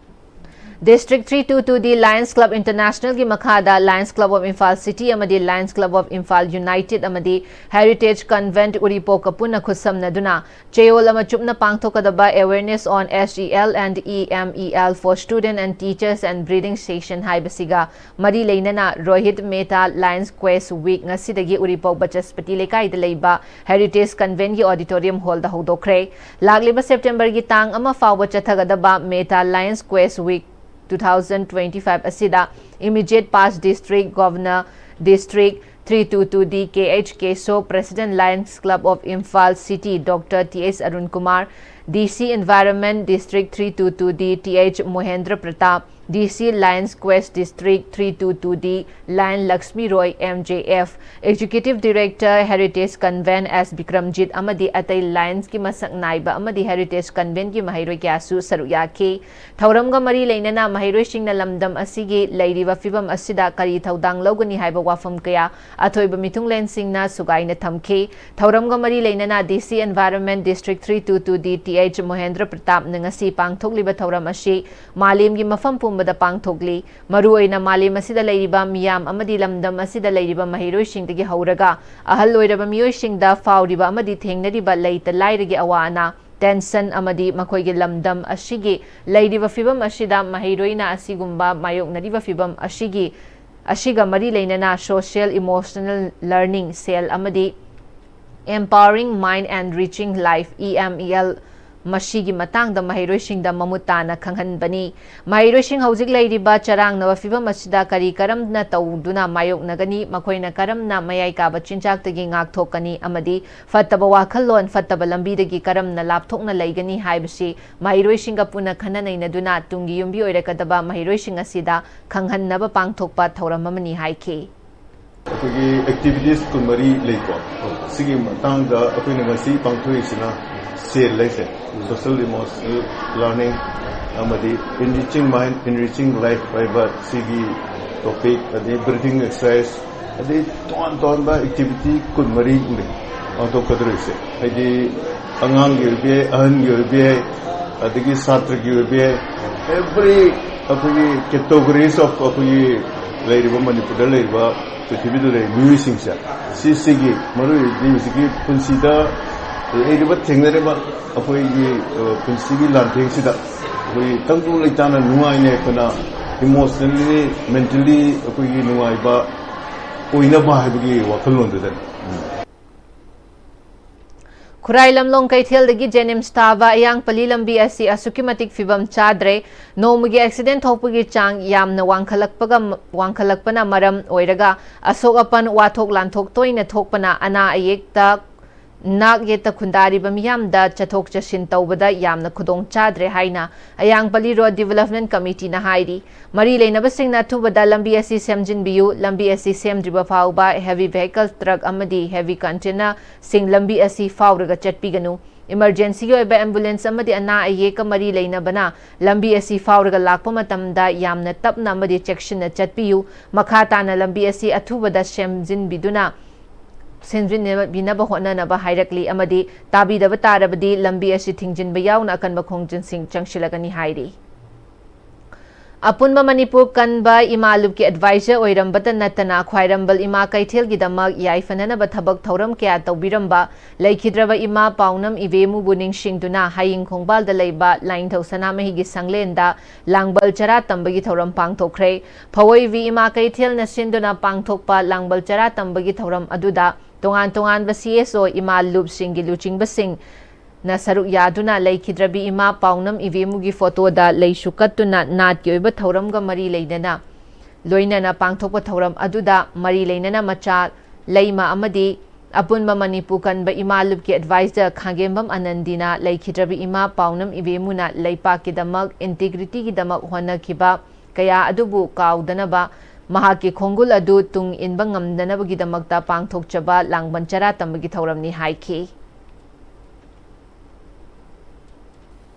District three two two D Lions Club International ꯒꯤ ꯃꯈꯥꯗ Lions Club of Imphal City ꯑꯃꯗꯤ Lions Club of Imphal United ꯑꯃꯗꯤ Heritage Convent ꯎꯔꯤꯄꯣꯛꯀ ꯄꯨꯟꯅ ꯈꯨꯠꯁꯝꯅꯗꯨꯅ ꯆꯌꯣꯜ ꯑꯃ ꯆꯨꯞꯅ ꯄꯥꯡꯊꯣꯛꯀꯗꯕ Awareness on S E L and E M E L for Student and Teachers and Breathing Session ꯍꯥꯏꯕꯁꯤꯒ ꯃꯔꯤ ꯂꯩꯅꯅ Rohit Mehta Lions Quest Week ꯉꯁꯤꯗꯒꯤ ꯎꯔꯤꯄꯣꯛ ꯕꯆꯁꯄꯇꯤ ꯂꯩꯀꯥꯏꯗ ꯂꯩꯕ Heritage Convent ꯒꯤ Auditorium Hall ꯗ ꯍꯧꯗꯣꯛꯈ꯭ꯔꯦ꯫ ꯂꯥꯛꯂꯤꯕ September ꯒꯤ ꯇꯥꯡ ꯑꯃ ꯐꯥꯎꯕ ꯆꯠꯊꯒꯗꯕ Mehta Lions Quest Week two thousand twenty-five ꯑꯁꯤꯗ immediate past District Governor, District three two two D K H Keso, President Lions Club of Imphal City Doctor T S Arun Kumar, D C Environment District three two two D Th Mohendra Pratap, D C Lions Quest District three two two D Lion Lakshmi Roy M J F, Executive Director Heritage Convent S Bikramjit ꯑꯃꯗꯤ ꯑꯇꯩ Lions ꯀꯤ ꯃꯁꯛ ꯅꯥꯏꯕ ꯑꯃꯗꯤ Heritage Convent ꯀꯤ ꯃꯍꯩꯔꯣꯏ ꯀꯌꯥꯁꯨ ꯁꯔꯨꯛ ꯌꯥꯈꯤ꯫ ꯊꯧꯔꯝꯒ ꯃꯔꯤ ꯂꯩꯅꯅ ꯃꯍꯩꯔꯣꯏꯁꯤꯡꯅ ꯂꯝꯗꯝ ꯑꯁꯤꯒꯤ ꯂꯩꯔꯤꯕ ꯐꯤꯕꯝ ꯑꯁꯤꯗ ꯀꯔꯤ ꯊꯧꯗꯥꯡ ꯂꯧꯒꯅꯤ ꯍꯥꯏꯕ ꯋꯥꯐꯝ ꯀꯌꯥ ꯑꯊꯣꯏꯕ ꯃꯤꯊꯨꯡꯂꯦꯟꯁꯤꯡꯅ ꯁꯨꯒꯥꯏꯅ ꯊꯝꯈꯤ꯫ ꯊꯧꯔꯝꯒ ꯃꯔꯤ ꯂꯩꯅꯅ D C Environment District three two two D Th Mohendra Pratapꯅ ꯉꯁꯤ ꯄꯥꯡꯊꯣꯛꯂꯤꯕ ꯊꯧꯔꯝ ꯑꯁꯤ ꯃꯥꯂꯦꯝꯒꯤ ꯃꯐꯝ ꯄꯨꯝꯕꯗ ꯄꯥꯡꯊꯣꯛꯂꯤ꯫ ꯃꯔꯨꯑꯣꯏꯅ ꯃꯥꯂꯦꯝ ꯑꯁꯤꯗ ꯂꯩꯔꯤꯕ ꯃꯤꯌꯥꯝ ꯑꯃꯗꯤ ꯂꯝꯗꯝ ꯑꯁꯤꯗ ꯂꯩꯔꯤꯕ ꯃꯍꯩꯔꯣꯏꯁꯤꯡꯗꯒꯤ ꯍꯧꯔꯒ ꯑꯍꯜ ꯑꯣꯏꯔꯕ ꯃꯤꯑꯣꯏꯁꯤꯡꯗ ꯐꯥꯎꯔꯤꯕ ꯑꯃꯗꯤ ꯊꯦꯡꯅꯔꯤꯕ ꯂꯩꯇ ꯂꯥꯏꯔꯒꯤ ꯑꯋꯥ ꯑꯅꯥ, tension ꯑꯃꯗꯤ ꯃꯈꯣꯏꯒꯤ ꯂꯝꯗꯝ ꯑꯁꯤꯒꯤ ꯂꯩꯔꯤꯕ ꯐꯤꯕꯝ ꯑꯁꯤꯗ ꯃꯍꯩꯔꯣꯏꯅ ꯑꯁꯤꯒꯨꯝꯕ ꯃꯥꯌꯣꯛꯅꯔꯤꯕ ꯐꯤꯕꯝ ꯑꯁꯤꯒꯤ, ꯑꯁꯤꯒ ꯃꯔꯤ ꯂꯩꯅꯅ Social Emotional Learning Cell ꯑꯃꯗꯤ Empowering Mind and Reaching Life, E M E L, ꯃꯁꯤꯒꯤ ꯃꯇꯥꯡꯗ ꯃꯍꯩꯔꯣꯏꯁꯤꯡꯗ ꯃꯃꯨꯠ ꯇꯥꯅ ꯈꯪꯍꯟꯕꯅꯤ꯫ ꯃꯍꯩꯔꯣꯏꯁꯤꯡ ꯍꯧꯖꯤꯛ ꯂꯩꯔꯤꯕ ꯆꯔꯥꯡꯅꯕ ꯐꯤꯕꯝ ꯑꯁꯤꯗ ꯀꯔꯤ ꯀꯔꯝꯅ ꯇꯧꯗꯨꯅ ꯃꯥꯌꯣꯛꯅꯒꯅꯤ, ꯃꯈꯣꯏꯅ ꯀꯔꯝꯅ ꯃꯌꯥꯏ ꯀꯥꯕ ꯆꯤꯟꯖꯥꯛꯇꯒꯤ ꯉꯥꯛꯊꯣꯛꯀꯅꯤ ꯑꯃꯗꯤ ꯐꯠꯇꯕ ꯋꯥꯈꯜꯂꯣꯟ, ꯐꯠꯇꯕ ꯂꯝꯕꯤꯗꯒꯤ ꯀꯔꯝꯅ ꯂꯥꯞꯊꯣꯛꯅ ꯂꯩꯒꯅꯤ ꯍꯥꯏꯕꯁꯤ ꯃꯍꯩꯔꯣꯏꯁꯤꯡꯒ ꯄꯨꯟꯅ ꯈꯟꯅ ꯅꯩꯅꯗꯨꯅ ꯇꯨꯡꯒꯤ ꯌꯨꯝꯕꯤ ꯑꯣꯏꯔꯛꯀꯗꯕ ꯃꯍꯩꯔꯣꯏꯁꯤꯡ ꯑꯁꯤꯗ ꯈꯪꯍꯟꯅꯕ ꯄꯥꯡꯊꯣꯛꯄ ꯊꯧꯔꯝ ꯑꯃꯅꯤ ꯍꯥꯏꯈꯤ꯫ ꯑꯩꯈꯣꯏꯒꯤ activities ꯀꯨꯟꯃꯔꯤ ꯂꯩꯀꯣ꯫ ꯁꯤꯒꯤ ꯃꯇꯥꯡꯗ ꯑꯩꯈꯣꯏꯅ ꯉꯁꯤ ꯄꯥꯡꯊꯣꯛꯏꯁꯤꯅ ꯁꯦꯜ ꯍꯥꯏꯁꯦ, Social Emotional Learning ꯑꯃꯗꯤ Enriching Mind, Enriching Life ꯍꯥꯏꯕ ꯁꯤꯒꯤ topic, ꯑꯗꯩ breathing exercise, ꯑꯗꯩ ꯇꯣꯉꯥꯟ ꯇꯣꯉꯥꯟꯕ activity ꯀꯨꯟꯃꯔꯤ ꯂꯩ ꯄꯥꯡꯊꯣꯛꯀꯗꯧꯔꯤꯁꯦ꯫ ꯍꯥꯏꯗꯤ ꯑꯉꯥꯡꯒꯤ ꯑꯣꯏꯕ ꯌꯥꯏ, ꯑꯍꯟꯒꯤ ꯑꯣꯏꯕ ꯌꯥꯏ, ꯑꯗꯒꯤ ꯁꯥꯇ꯭ꯔꯒꯤ ꯑꯣꯏꯕ ꯌꯥꯏ, every ꯑꯩꯈꯣꯏꯒꯤ categories of ꯑꯩꯈꯣꯏꯒꯤ ꯂꯩꯔꯤꯕ ꯃꯅꯤꯄꯨꯔꯗ ꯂꯩꯔꯤꯕ ꯄ꯭ꯔꯤꯊꯤꯕꯤꯗ ꯂꯩꯔꯤꯕ ꯃꯤꯑꯣꯏꯁꯤꯡꯁꯦ, ꯁꯤꯁꯤꯒꯤ ꯃꯔꯨꯑꯣꯏꯕꯗꯤ ꯍꯧꯖꯤꯛꯀꯤ ꯄꯨꯟꯁꯤꯗ ꯂꯩꯔꯤꯕ, ꯊꯦꯡꯅꯔꯤꯕ ꯑꯩꯈꯣꯏꯒꯤ, ꯑ, ꯄꯨꯟꯁꯤꯒꯤ ꯂꯥꯟꯊꯦꯡꯁꯤꯗ ꯑꯩꯈꯣꯏꯒꯤ ꯇꯪꯗꯨ ꯂꯩꯇꯥꯅ ꯅꯨꯡꯉꯥꯏꯅ ꯑꯩꯈꯣꯏꯅ emotionally, mentally ꯑꯩꯈꯣꯏꯒꯤ ꯅꯨꯡꯉꯥꯏꯕ ꯑꯣꯏꯅꯕ ꯍꯥꯏꯕꯒꯤ ꯋꯥꯈꯜꯂꯣꯟꯗꯨꯗꯅꯤ꯫ ꯎꯝ꯫ ꯈꯨꯔꯥꯏ ꯂꯝꯂꯣꯡ ꯀꯩꯊꯦꯜꯗꯒꯤ ꯖꯦꯅꯤꯝꯁ ꯇꯥꯕ ꯑꯌꯥꯡꯄꯜꯂꯤ ꯂꯝꯕꯤ ꯑꯁꯤ ꯑꯁꯨꯛꯀꯤ ꯃꯇꯤꯛ ꯐꯤꯕꯝ ꯆꯥꯗ꯭ꯔꯦ꯫ ꯅꯣꯡꯃꯒꯤ ꯑꯦꯛꯁꯤꯗꯦꯟ ꯊꯣꯛꯄꯒꯤ ꯆꯥꯡ ꯌꯥꯝꯅ ꯋꯥꯡꯈꯠꯂꯛꯄꯒ, ꯋꯥꯡꯈꯠꯂꯛꯄꯅ ꯃꯔꯝ ꯑꯣꯏꯔꯒ ꯑꯁꯣꯛ ꯑꯄꯟ, ꯋꯥꯊꯣꯛ ꯂꯥꯟꯊꯣꯛ ꯇꯣꯏꯅ ꯊꯣꯛꯄꯅ ꯑꯅꯥ ꯑꯌꯦꯛꯇ, ꯅꯥꯛ ꯌꯦꯠꯇ ꯈꯨꯟꯗꯥꯔꯤꯕ ꯃꯤꯌꯥꯝꯗ ꯆꯠꯊꯣꯛ ꯆꯠꯁꯤꯟ ꯇꯧꯕꯗ ꯌꯥꯝꯅ ꯈꯨꯗꯣꯡ ꯆꯥꯗ꯭ꯔꯦ ꯍꯥꯏꯅ ꯑꯌꯥꯡꯄꯜꯂꯤ ꯔꯣꯗ ꯗꯤꯚꯦꯂꯞꯃꯦꯟ ꯀꯃꯤꯇꯤꯅ ꯍꯥꯏꯔꯤ꯫ ꯃꯔꯤ ꯂꯩꯅꯕꯁꯤꯡꯅ ꯑꯊꯨꯕꯗ ꯂꯝꯕꯤ ꯑꯁꯤ ꯁꯦꯝꯖꯤꯟꯕꯤꯌꯨ, ꯂꯝꯕꯤ ꯑꯁꯤ ꯁꯦꯝꯗ꯭ꯔꯤꯕ ꯐꯥꯎꯕ heavy vehicle, truck ꯑꯃꯗꯤ heavy container ꯁꯤꯡ ꯂꯝꯕꯤ ꯑꯁꯤ ꯐꯥꯎꯔꯒ ꯆꯠꯄꯤꯒꯅꯨ꯫ Emergency ꯒꯤ ꯑꯣꯏꯕ ambulance ꯑꯃꯗꯤ ꯑꯅꯥ ꯑꯌꯦꯛꯀ ꯃꯔꯤ ꯂꯩꯅꯕꯅ ꯂꯝꯕꯤ ꯑꯁꯤ ꯐꯥꯎꯔꯒ ꯂꯥꯛꯄ ꯃꯇꯝꯗ ꯌꯥꯝꯅ ꯇꯞꯅ ꯑꯃꯗꯤ ꯆꯦꯛꯁꯤꯟꯅ ꯆꯠꯄꯤꯌꯨ꯫ ꯃꯈꯥ ꯇꯥꯅ ꯂꯝꯕꯤ ꯑꯁꯤ ꯑꯊꯨꯕꯗ ꯁꯦꯝꯖꯤꯟꯕꯤꯗꯨꯅ, ꯁꯦꯝꯖꯤꯟꯕꯤꯅꯕ ꯍꯣꯠꯅꯅꯕ ꯍꯥꯏꯔꯛꯂꯤ ꯑꯃꯗꯤ ꯇꯥꯕꯤꯗꯕ ꯇꯥꯔꯕꯗꯤ ꯂꯝꯕꯤ ꯑꯁꯤ ꯊꯤꯡꯖꯤꯟꯕ ꯌꯥꯎꯅ ꯑꯀꯟꯕ ꯈꯣꯡꯖꯪꯁꯤꯡ ꯆꯪꯁꯤꯜꯂꯒꯅꯤ ꯍꯥꯏꯔꯤ꯫ ꯑꯄꯨꯟꯕ ꯃꯅꯤꯄꯨꯔ ꯀꯟꯕ ꯏꯃꯥ ꯂꯨꯞꯀꯤ advisor ꯑꯣꯏꯔꯝꯕꯇ ꯅꯠꯇꯅ ꯈ꯭ꯋꯥꯏꯔꯝꯕꯟ ꯏꯃꯥ ꯀꯩꯊꯦꯜꯒꯤꯗꯃꯛ ꯌꯥꯏꯐꯅꯅꯕ ꯊꯕꯛ ꯊꯧꯔꯝ ꯀꯌꯥ ꯇꯧꯕꯤꯔꯝꯕ ꯂꯩꯈꯤꯗ꯭ꯔꯕ ꯏꯃꯥ ꯄꯥꯎꯅꯝ ꯏꯕꯦꯃꯨꯕꯨ ꯅꯤꯡꯁꯤꯡꯗꯨꯅ ꯍꯌꯤꯡ ꯈꯣꯡꯕꯥꯜꯗ ꯂꯩꯕ ꯂꯥꯏꯅꯤꯡꯊꯧ ꯁꯅꯥꯃꯍꯤꯒꯤ ꯁꯪꯂꯦꯟꯗ ꯂꯥꯡꯕꯜ ꯆꯔꯥ ꯇꯝꯕꯒꯤ ꯊꯧꯔꯝ ꯄꯥꯡꯊꯣꯛꯈ꯭ꯔꯦ꯫ ꯐꯋꯣꯏꯕꯤ ꯏꯃꯥ ꯀꯩꯊꯦꯜꯅ ꯁꯤꯟꯗꯨꯅ ꯄꯥꯡꯊꯣꯛꯄ ꯂꯥꯡꯕꯜ ꯆꯔꯥ ꯇꯝꯕꯒꯤ ꯊꯧꯔꯝ ꯑꯗꯨꯗ ꯇꯣꯉꯥꯟ ꯇꯣꯉꯥꯟꯕ C S O, ꯏꯃꯥ ꯂꯨꯞꯁꯤꯡꯒꯤ ꯂꯨꯆꯤꯡꯕꯁꯤꯡ, ꯅ ꯁꯔꯨꯛ ꯌꯥꯗꯨꯅ ꯂꯩꯈꯤꯗ꯭ꯔꯕꯤ ꯏꯃꯥ ꯄꯥꯎꯅꯝ ꯏꯕꯦꯃꯨꯒꯤ ꯐꯣꯇꯣꯗ ꯂꯩꯁꯨ ꯀꯠꯇꯨꯅ ꯅꯥꯠꯀꯤ ꯑꯣꯏꯕ ꯊꯧꯔꯝꯒ ꯃꯔꯤ ꯂꯩꯅꯅ, ꯂꯣꯏꯅꯅ ꯄꯥꯡꯊꯣꯛꯄ ꯊꯧꯔꯝ ꯑꯗꯨꯗ ꯃꯔꯤ ꯂꯩꯅꯅ ꯃꯆꯥ ꯂꯩꯃ ꯑꯃꯗꯤ ꯑꯄꯨꯟꯕ ꯃꯅꯤꯄꯨꯔ ꯀꯟꯕ ꯏꯃꯥ ꯂꯨꯞꯀꯤ advisor ꯈꯥꯡꯒꯦꯝꯕꯝ ꯑꯅꯟꯗꯤꯅ ꯂꯩꯈꯤꯗ꯭ꯔꯕꯤ ꯏꯃꯥ ꯄꯥꯎꯅꯝ ꯏꯕꯦꯃꯨꯅ ꯂꯩꯄꯥꯛꯀꯤꯗꯃꯛ, integrityꯒꯤꯗꯃꯛ ꯍꯣꯠꯅꯈꯤꯕ ꯀꯌꯥ ꯑꯗꯨꯕꯨ ꯀꯥꯎꯗꯅꯕ, ꯃꯍꯥꯛꯀꯤ ꯈꯣꯡꯒꯨꯜ ꯑꯗꯨ ꯇꯨꯡ ꯏꯟꯕ ꯉꯝꯅꯅꯕꯒꯤꯗꯃꯛꯇ ꯄꯥꯡꯊꯣꯛꯆꯕ ꯂꯥꯡꯕꯟ ꯆꯔꯥ ꯇꯝꯕꯒꯤ ꯊꯧꯔꯝꯅꯤ ꯍꯥꯏꯈꯤ꯫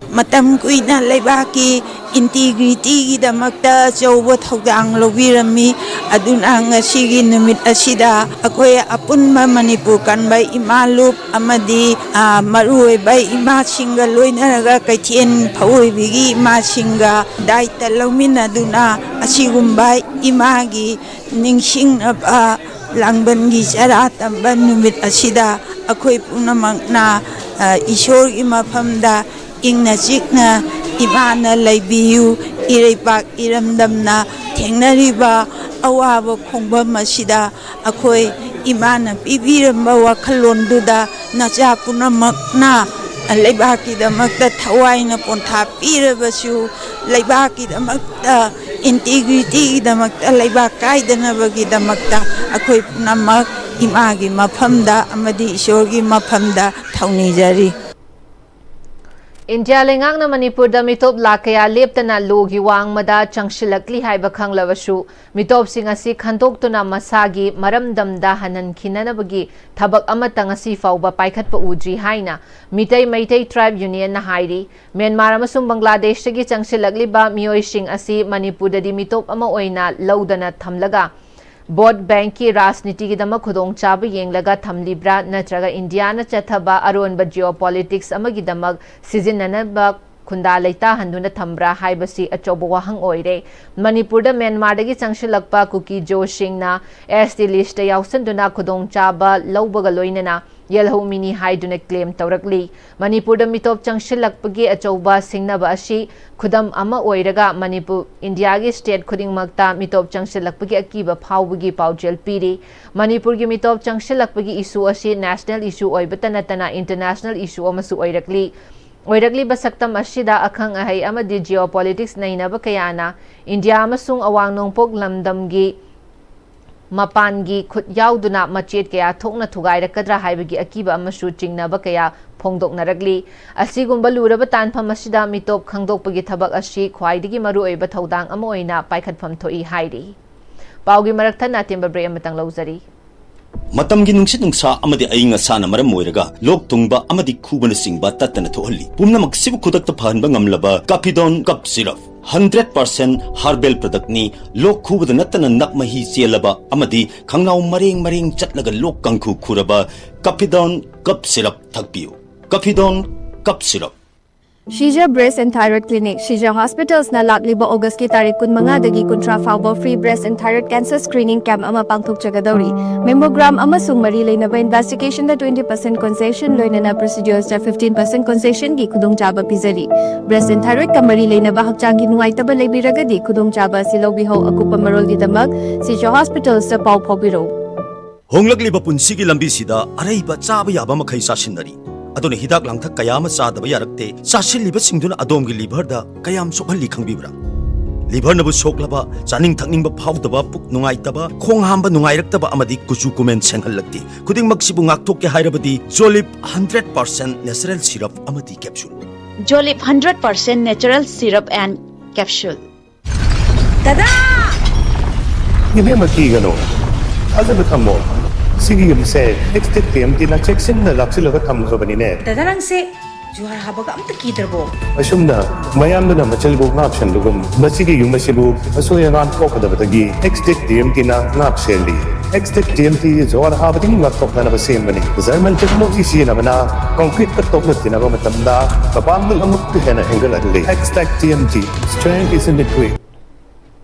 ꯃꯇꯝ ꯀꯨꯏꯅ ꯂꯩꯕꯥꯛꯀꯤ ꯏꯟꯇꯤꯒ꯭ꯔꯤꯇꯤꯒꯤꯗꯃꯛꯇ ꯑꯆꯧꯕ ꯊꯧꯗꯥꯡ ꯂꯧꯕꯤꯔꯝꯃꯤ꯫ ꯑꯗꯨꯅ ꯉꯁꯤꯒꯤ ꯅꯨꯃꯤꯠ ꯑꯁꯤꯗ ꯑꯩꯈꯣꯏ ꯑꯄꯨꯟꯕ ꯃꯅꯤꯄꯨꯔ ꯀꯟꯕ ꯏꯃꯥ ꯂꯨꯞ ꯑꯃꯗꯤ, ꯑ, ꯃꯔꯨꯑꯣꯏꯕ ꯏꯃꯥꯁꯤꯡꯒ ꯂꯣꯏꯅꯔꯒ ꯀꯩꯊꯦꯜ ꯐꯧꯑꯣꯏꯕꯤꯒꯤ ꯏꯃꯥꯁꯤꯡꯒ ꯗꯥꯏꯇ ꯂꯧꯃꯤꯟꯅꯗꯨꯅ ꯑꯁꯤꯒꯨꯝꯕ ꯏꯃꯥꯒꯤ ꯅꯤꯡꯁꯤꯡꯅꯕ ꯂꯥꯡꯕꯟꯒꯤ ꯆꯔꯥ ꯇꯝꯕ ꯅꯨꯃꯤꯠ ꯑꯁꯤꯗ ꯑꯩꯈꯣꯏ ꯄꯨꯝꯅꯃꯛꯅ, ꯑ, ꯏꯁꯣꯔꯒꯤ ꯃꯐꯝꯗ ꯏꯪꯅ ꯆꯤꯛꯅ ꯏꯃꯥꯅ ꯂꯩꯕꯤꯌꯨ꯫ ꯏꯔꯩꯄꯥꯛ ꯏꯔꯝꯗꯝꯅ ꯊꯦꯡꯅꯔꯤꯕ ꯑꯋꯥꯕ ꯈꯣꯡꯕꯝ ꯑꯁꯤꯗ ꯑꯩꯈꯣꯏ ꯏꯃꯥꯅ ꯄꯤꯕꯤꯔꯝꯕ ꯋꯥꯈꯜꯂꯣꯟꯗꯨꯗ ꯅꯆꯥ ꯄꯨꯝꯅꯃꯛꯅ ꯂꯩꯕꯥꯛꯀꯤꯗꯃꯛꯇ ꯊꯋꯥꯏꯅ ꯄꯣꯟꯊꯥ ꯄꯤꯔꯕꯁꯨ, ꯂꯩꯕꯥꯛꯀꯤꯗꯃꯛꯇ, ꯏꯟꯇꯤꯒ꯭ꯔꯤꯇꯤꯒꯤꯗꯃꯛꯇ, ꯂꯩꯕꯥꯛ ꯀꯥꯏꯗꯅꯕꯒꯤꯗꯃꯛꯇ ꯑꯩꯈꯣꯏ ꯄꯨꯝꯅꯃꯛ ꯏꯃꯥꯒꯤ ꯃꯐꯝꯗ ꯑꯃꯗꯤ ꯏꯁꯣꯔꯒꯤ ꯃꯐꯝꯗ ꯊꯧꯅꯤꯖꯔꯤ꯫ ꯏꯟꯗꯤꯌꯥ ꯂꯩꯉꯥꯛꯅ ꯃꯅꯤꯄꯨꯔꯗ ꯃꯤꯇꯣꯞ ꯂꯥꯈ ꯀꯌꯥ ꯂꯦꯞꯇꯅ ꯂꯣꯒꯤ ꯋꯥꯡꯃꯗ ꯆꯪꯁꯤꯜꯂꯛꯂꯤ ꯍꯥꯏꯕ ꯈꯪꯂꯕꯁꯨ, ꯃꯤꯇꯣꯞꯁꯤꯡ ꯑꯁꯤ ꯈꯟꯗꯣꯛꯇꯨꯅ ꯃꯁꯥꯒꯤ ꯃꯔꯝꯗꯝꯗ ꯍꯟꯍꯟꯈꯤꯅꯅꯕꯒꯤ ꯊꯕꯛ ꯑꯃꯠꯇ ꯉꯁꯤ ꯐꯥꯎꯕ ꯄꯥꯏꯈꯠꯄ ꯎꯗ꯭ꯔꯤ ꯍꯥꯏꯅ ꯃꯤꯇꯩ ꯃꯩꯇꯩ ꯇ꯭ꯔꯥꯏꯕ ꯌꯨꯅꯤꯌꯟꯅ ꯍꯥꯏꯔꯤ꯫ ꯃ꯭ꯌꯥꯟꯃꯥꯔ ꯑꯃꯁꯨꯡ ꯕꯪꯒ꯭ꯂꯥꯗꯦꯁꯇꯒꯤ ꯆꯪꯁꯤꯜꯂꯛꯂꯤꯕ ꯃꯤꯑꯣꯏꯁꯤꯡ ꯑꯁꯤ ꯃꯅꯤꯄꯨꯔꯗꯗꯤ ꯃꯤꯇꯣꯞ ꯑꯃ ꯑꯣꯏꯅ ꯂꯧꯗꯅ ꯊꯝꯂꯒ, ꯚꯣꯠ ꯕꯦꯡꯛꯀꯤ ꯔꯥꯖꯅꯤꯇꯤꯒꯤꯗꯃꯛ ꯈꯨꯗꯣꯡꯆꯥꯕ ꯌꯦꯡꯂꯒ ꯊꯝꯂꯤꯕ꯭ꯔꯥ, ꯅꯠꯇ꯭ꯔꯒ ꯏꯟꯗꯤꯌꯥꯅ ꯆꯠꯊꯕ ꯑꯔꯣꯟꯕ ꯖꯤꯑꯣ ꯄꯣꯂꯤꯇꯤꯛꯁ ꯑꯃꯒꯤꯗꯃꯛ ꯁꯤꯖꯤꯟꯅꯅꯕ ꯈꯨꯟꯗꯥ ꯂꯩꯇꯥꯍꯟꯗꯨꯅ ꯊꯝꯕ꯭ꯔꯥ ꯍꯥꯏꯕꯁꯤ ꯑꯆꯧꯕ ꯋꯥꯍꯪ ꯑꯣꯏꯔꯦ꯫ ꯃꯅꯤꯄꯨꯔꯗ ꯃ꯭ꯌꯥꯟꯃꯥꯔꯗꯒꯤ ꯆꯪꯁꯤꯜꯂꯛꯄ ꯀꯨꯀꯤ ꯖꯣꯁꯤꯡꯅ ꯑꯦꯁ ꯇꯤ ꯂꯤꯁꯇ ꯌꯥꯎꯁꯤꯟꯗꯨꯅ ꯈꯨꯗꯣꯡꯆꯥꯕ ꯂꯧꯕꯒ ꯂꯣꯏꯅꯅ ꯌꯦꯜꯍꯧꯃꯤꯅꯤ ꯍꯥꯏꯗꯨꯅ ꯀ꯭ꯂꯦꯝ ꯇꯧꯔꯛꯂꯤ꯫ ꯃꯅꯤꯄꯨꯔꯗ ꯃꯤꯇꯣꯞ ꯆꯪꯁꯤꯜꯂꯛꯄꯒꯤ ꯑꯆꯧꯕ ꯁꯤꯡꯅꯕ ꯑꯁꯤ ꯈꯨꯗꯝ ꯑꯃ ꯑꯣꯏꯔꯒ, ꯃꯅꯤꯄꯨꯔ, ꯏꯟꯗꯤꯌꯥꯒꯤ ꯁ꯭ꯇꯦꯠ ꯈꯨꯗꯤꯡꯃꯛꯇ ꯃꯤꯇꯣꯞ ꯆꯪꯁꯤꯜꯂꯛꯄꯒꯤ ꯑꯀꯤꯕ ꯐꯥꯎꯕꯒꯤ ꯄꯥꯎꯖꯦꯜ ꯄꯤꯔꯤ꯫ ꯃꯅꯤꯄꯨꯔꯒꯤ ꯃꯤꯇꯣꯞ ꯆꯪꯁꯤꯜꯂꯛꯄꯒꯤ ꯏꯁꯨ ꯑꯁꯤ ꯅꯦꯁꯅꯦꯜ ꯏꯁꯨ ꯑꯣꯏꯕꯇ ꯅꯠꯇꯅ ꯏꯟꯇꯔꯅꯦꯁꯅꯦꯜ ꯏꯁꯨ ꯑꯃꯁꯨ ꯑꯣꯏꯔꯛꯂꯤ꯫ ꯑꯣꯏꯔꯛꯂꯤꯕ ꯁꯛꯇꯝ ꯑꯁꯤꯗ ꯑꯈꯪ ꯑꯍꯩ ꯑꯃꯗꯤ ꯖꯤꯑꯣ ꯄꯣꯂꯤꯇꯤꯛꯁ ꯅꯩꯅꯕ ꯀꯌꯥꯅ ꯏꯟꯗꯤꯌꯥ ꯑꯃꯁꯨꯡ ꯑꯋꯥꯡ ꯅꯣꯡꯄꯣꯛ ꯂꯝꯗꯝꯒꯤ ꯃꯄꯥꯟꯒꯤ ꯈꯨꯠ ꯌꯥꯎꯗꯨꯅ ꯃꯆꯦꯠ ꯀꯌꯥ ꯊꯣꯛꯅ ꯊꯨꯒꯥꯏꯔꯛꯀꯗ꯭ꯔꯥ ꯍꯥꯏꯕꯒꯤ ꯑꯀꯤꯕ ꯑꯃꯁꯨ ꯆꯤꯡꯅꯕ ꯀꯌꯥ ꯐꯣꯡꯗꯣꯛꯅꯔꯛꯂꯤ꯫ ꯑꯁꯤꯒꯨꯝꯕ ꯂꯨꯔꯕ ꯇꯥꯟꯐꯝ ꯑꯁꯤꯗ ꯃꯤꯇꯣꯞ ꯈꯪꯗꯣꯛꯄꯒꯤ ꯊꯕꯛ ꯑꯁꯤ ꯈ꯭ꯋꯥꯏꯗꯒꯤ ꯃꯔꯨꯑꯣꯏꯕ ꯊꯧꯗꯥꯡ ꯑꯃ ꯑꯣꯏꯅ ꯄꯥꯏꯈꯠꯐꯝ ꯊꯣꯛꯏ ꯍꯥꯏꯔꯤ꯫ ꯄꯥꯎꯒꯤ ꯃꯔꯛ ꯊꯠꯅ ꯑꯇꯦꯟꯕ ꯕ꯭ꯔꯦꯛ ꯑꯃꯇꯪ ꯂꯧꯖꯔꯤ꯫ ꯃꯇꯝꯒꯤ ꯅꯨꯡꯁꯤꯠ ꯅꯨꯡꯁꯥ ꯑꯃꯗꯤ ꯑꯏꯪ ꯑꯁꯥꯅ ꯃꯔꯝ ꯑꯣꯏꯔꯒ ꯂꯣꯛ ꯊꯨꯡꯕ ꯑꯃꯗꯤ ꯈꯨꯕꯅꯆꯤꯡꯕ ꯇꯠꯇꯅ ꯊꯣꯛꯍꯜꯂꯤ꯫ ꯄꯨꯝꯅꯃꯛꯁꯤꯕꯨ ꯈꯨꯗꯛꯇ ꯐꯍꯟꯕ ꯉꯝꯂꯕ Kafidon cough syrup, hundred percent herbal ꯄ꯭ꯔꯗꯛꯅꯤ꯫ ꯂꯣꯛ ꯈꯨꯕꯗ ꯅꯠꯇꯅ ꯅꯞ ꯃꯍꯤ ꯆꯦꯜꯂꯕ ꯑꯃꯗꯤ ꯈꯪꯅꯥꯎ ꯃꯔꯦꯡ ꯃꯔꯦꯡ ꯆꯠꯂꯒ ꯂꯣꯛ ꯀꯥꯡꯈꯨ ꯈꯨꯔꯕ ꯀꯥꯐꯤꯗꯣꯟ ꯀꯞ ꯁꯤꯔꯞ ꯊꯛꯄꯤꯌꯨ꯫ Kafidon cough syrup. Shija Breast and Thyroid Clinic, Shija Hospitals ꯅ ꯂꯥꯛꯂꯤꯕ ꯑꯣꯒꯁꯀꯤ ꯇꯥꯔꯤꯛ ꯀꯨꯟꯃꯉꯥꯗꯒꯤ ꯀꯨꯟꯊ꯭ꯔꯥ ꯐꯥꯎꯕ free breast and thyroid cancer screening camp ꯑꯃ ꯄꯥꯡꯊꯣꯛꯆꯒꯗꯧꯔꯤ꯫ Mammogram ꯑꯃꯁꯨꯡ ꯃꯔꯤ ꯂꯩꯅꯕ investigation ꯗ twenty percent concession ꯂꯣꯏꯅꯅ procedures ꯇ fifteen percent concession ꯒꯤ ꯈꯨꯗꯣꯡꯆꯥꯕ ꯄꯤꯖꯔꯤ꯫ Breast and thyroid ꯀ ꯃꯔꯤ ꯂꯩꯅꯕ ꯍꯛꯆꯥꯡꯒꯤ ꯅꯨꯡꯉꯥꯏꯇꯕ ꯂꯩꯕꯤꯔꯒꯗꯤ ꯈꯨꯗꯣꯡꯆꯥꯕ ꯑꯁꯤ ꯂꯧꯕꯤꯍꯧ꯫ ꯑꯀꯨꯞꯄ ꯃꯔꯣꯜꯒꯤꯗꯃꯛ ꯁꯤꯖ Hospitals ꯇ ꯄꯥꯎ ꯐꯥꯎꯕꯤꯔꯧ꯫ ꯍꯣꯡꯂꯛꯂꯤꯕ ꯄꯨꯟꯁꯤꯒꯤ ꯂꯝꯕꯤꯁꯤꯗ ꯑꯔꯩꯕ ꯆꯥꯕ ꯌꯥꯕ ꯃꯈꯩ ꯆꯥꯁꯤꯟꯅꯔꯤ꯫ ꯑꯗꯨꯅ ꯍꯤꯗꯥꯛ ꯂꯥꯡꯊꯛ ꯀꯌꯥ ꯑꯃ ꯆꯥꯗꯕ ꯌꯥꯔꯛꯇꯦ꯫ ꯆꯥꯁꯤꯜꯂꯤꯕꯁꯤꯡꯗꯨꯅ ꯑꯗꯣꯝꯒꯤ liver ꯗ ꯀꯌꯥꯝ ꯁꯣꯛꯍꯜꯂꯤ ꯈꯪꯕꯤꯕ꯭ꯔꯥ? Liver ꯅꯕꯨ ꯁꯣꯛꯂꯕ, ꯆꯥꯅꯤꯡ ꯊꯛꯅꯤꯡꯕ ꯐꯥꯎꯗꯕ, ꯄꯨꯛ ꯅꯨꯡꯉꯥꯏꯇꯕ, ꯈꯣꯡ ꯍꯥꯝꯕ ꯅꯨꯡꯉꯥꯏꯔꯛꯇꯕ ꯑꯃꯗꯤ ꯀꯨꯆꯨ ꯀꯨꯃꯦꯟ ꯁꯦꯡꯍꯜꯂꯛꯇꯦ꯫ ꯈꯨꯗꯤꯡꯃꯛꯁꯤꯕꯨ ꯉꯥꯛꯊꯣꯛꯀꯦ ꯍꯥꯏꯔꯕꯗꯤ Jolip hundred percent natural syrup ꯑꯃꯗꯤ capsule꯫ Jolip hundred percent natural syrup and capsule꯫ ꯗꯗꯥ! ꯏꯕꯦꯝꯃ, ꯀꯤꯒꯅꯨ꯫ ꯊꯥꯖꯕ ꯊꯝꯃꯣ꯫ ꯁꯤꯒꯤ ꯌꯨꯝꯁꯦ Extech T M T ꯅ ꯆꯦꯛꯁꯤꯟꯅ ꯂꯥꯛꯁꯤꯜꯂꯒ ꯊꯝꯈ꯭ꯔꯕꯅꯤꯅꯦ꯫ ꯗꯗꯥ, ꯅꯪꯁꯦ ꯖꯨꯍꯥꯔ ꯍꯥꯕꯒ ꯑꯝꯇ ꯀꯤꯗ꯭ꯔꯕꯣ? ꯑꯁꯨꯝꯅ ꯃꯌꯥꯝꯗꯨꯅ ꯃꯆꯤꯜꯕꯨ ꯉꯥꯛ ꯁꯦꯟꯕꯒꯨꯝ, ꯃꯁꯤꯒꯤ ꯌꯨꯝ ꯑꯁꯤꯕꯨ ꯑꯁꯣꯏ ꯑꯉꯥꯝ ꯊꯣꯛꯀꯗꯕꯗꯒꯤ Extech T M T ꯅ ꯉꯥꯛ ꯁꯦꯜꯂꯤ꯫ Extech T M T ꯖꯨꯍꯥꯔ ꯍꯥꯕꯗꯒꯤ ꯉꯥꯛꯊꯣꯛꯅꯅꯕ ꯁꯦꯝꯕꯅꯤ꯫ German technology ꯁꯤꯖꯤꯟꯅꯕꯅ concrete ꯀ ꯇꯣꯛꯅ ꯇꯤꯟꯅꯕ ꯃꯇꯝꯗ ꯃꯄꯥꯡꯒꯜ ꯑꯃꯨꯛꯀ ꯍꯦꯟꯅ ꯍꯦꯟꯒꯠꯍꯜꯂꯤ꯫ Extech T M T, strength is in the grit.